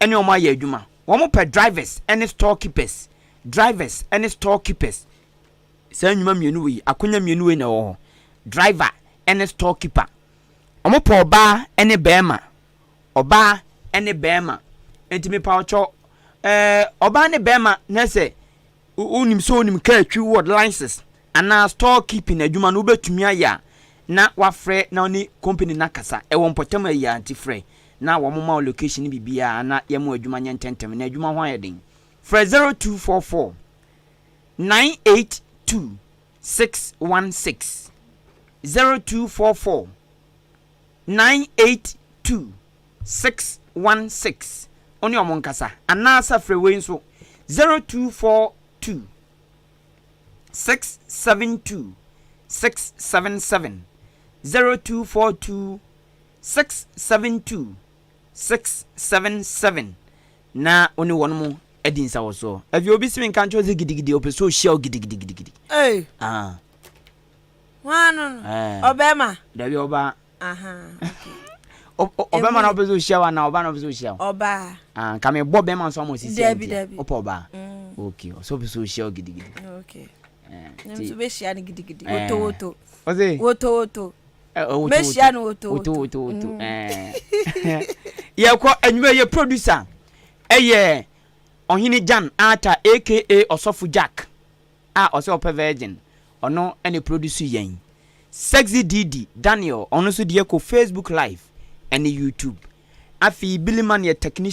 ne wɔn ayɛ adwuma. Wɔn pɛ drivers ne store keepers, drivers ne store keepers. Saa nnwuma mmienu wei, akonya mmienu wei na ɛwɔ hɔ. Driver ne store keeper. Wɔn pɛ ɔbaa ne barima. Ɔbaa ne barima. Nti mepa ɔkyɛw, ɛɛ ɔbaa ne barima na sɛ wonim sɛ wonim kaa twi wɔ license anaa store keeping adwuma no wobɛtumi ayɛ a na wafrɛ na ɔne company no akasa ɛwɔ mpɔtam ayi a nti frɛ na wɔn ma wo location no biribiara na yɛmo adwuma nyɛ ntɛntɛm na adwuma ho ayɛ den. Frɛ 0244 982 616, 0244 982 616 ɔne ɔmo nkasa anaasɛ frɛ wei nso 0242 672 677, 0242 672 677 na wo ne wɔn mo adi nsawɔsoɔ. Afei obi si mi nka nkyɛn sɛ gidigidi ɔpɛ sɛ ɔhyia wo gidigidigidi. Ee. Ah. Wọn no no. Eh. Ɔbɛrima. Dabi, ɔbaa. Aha, okay. Ɔbɛrima na ɔpɛ sɛ ɔhyia wo anaa ɔbaa na ɔpɛ sɛ ɔhyia wo? Ɔbaa. Ah, nka mebɔ bɛrima nso ama osisi. Dabi, dabi. Wopɛ ɔbaa? Ok, ɔsɛ ɔpɛ sɛ ɔhyia wo gidigidi. Okay. Eh, Ne nti nso bɛhyia no gidigidi. Eh. Woto woto. Ɔse? Woto woto. Eh, oh, woto. Mɛhyia no woto. Woto woto woto. Eh. Yɛkɔ anwuma yɛ producer ɛyɛ Ɔhene Jan Ata aka Ɔsɔfo Jack a ɔsɛ ɔpɛ virgin, ɔno ɛne produce yɛn. Sexy Didi Daniel, ɔno nso deɛ kɔ Facebook Live ɛne YouTube. Afei Billy Man yɛ technician.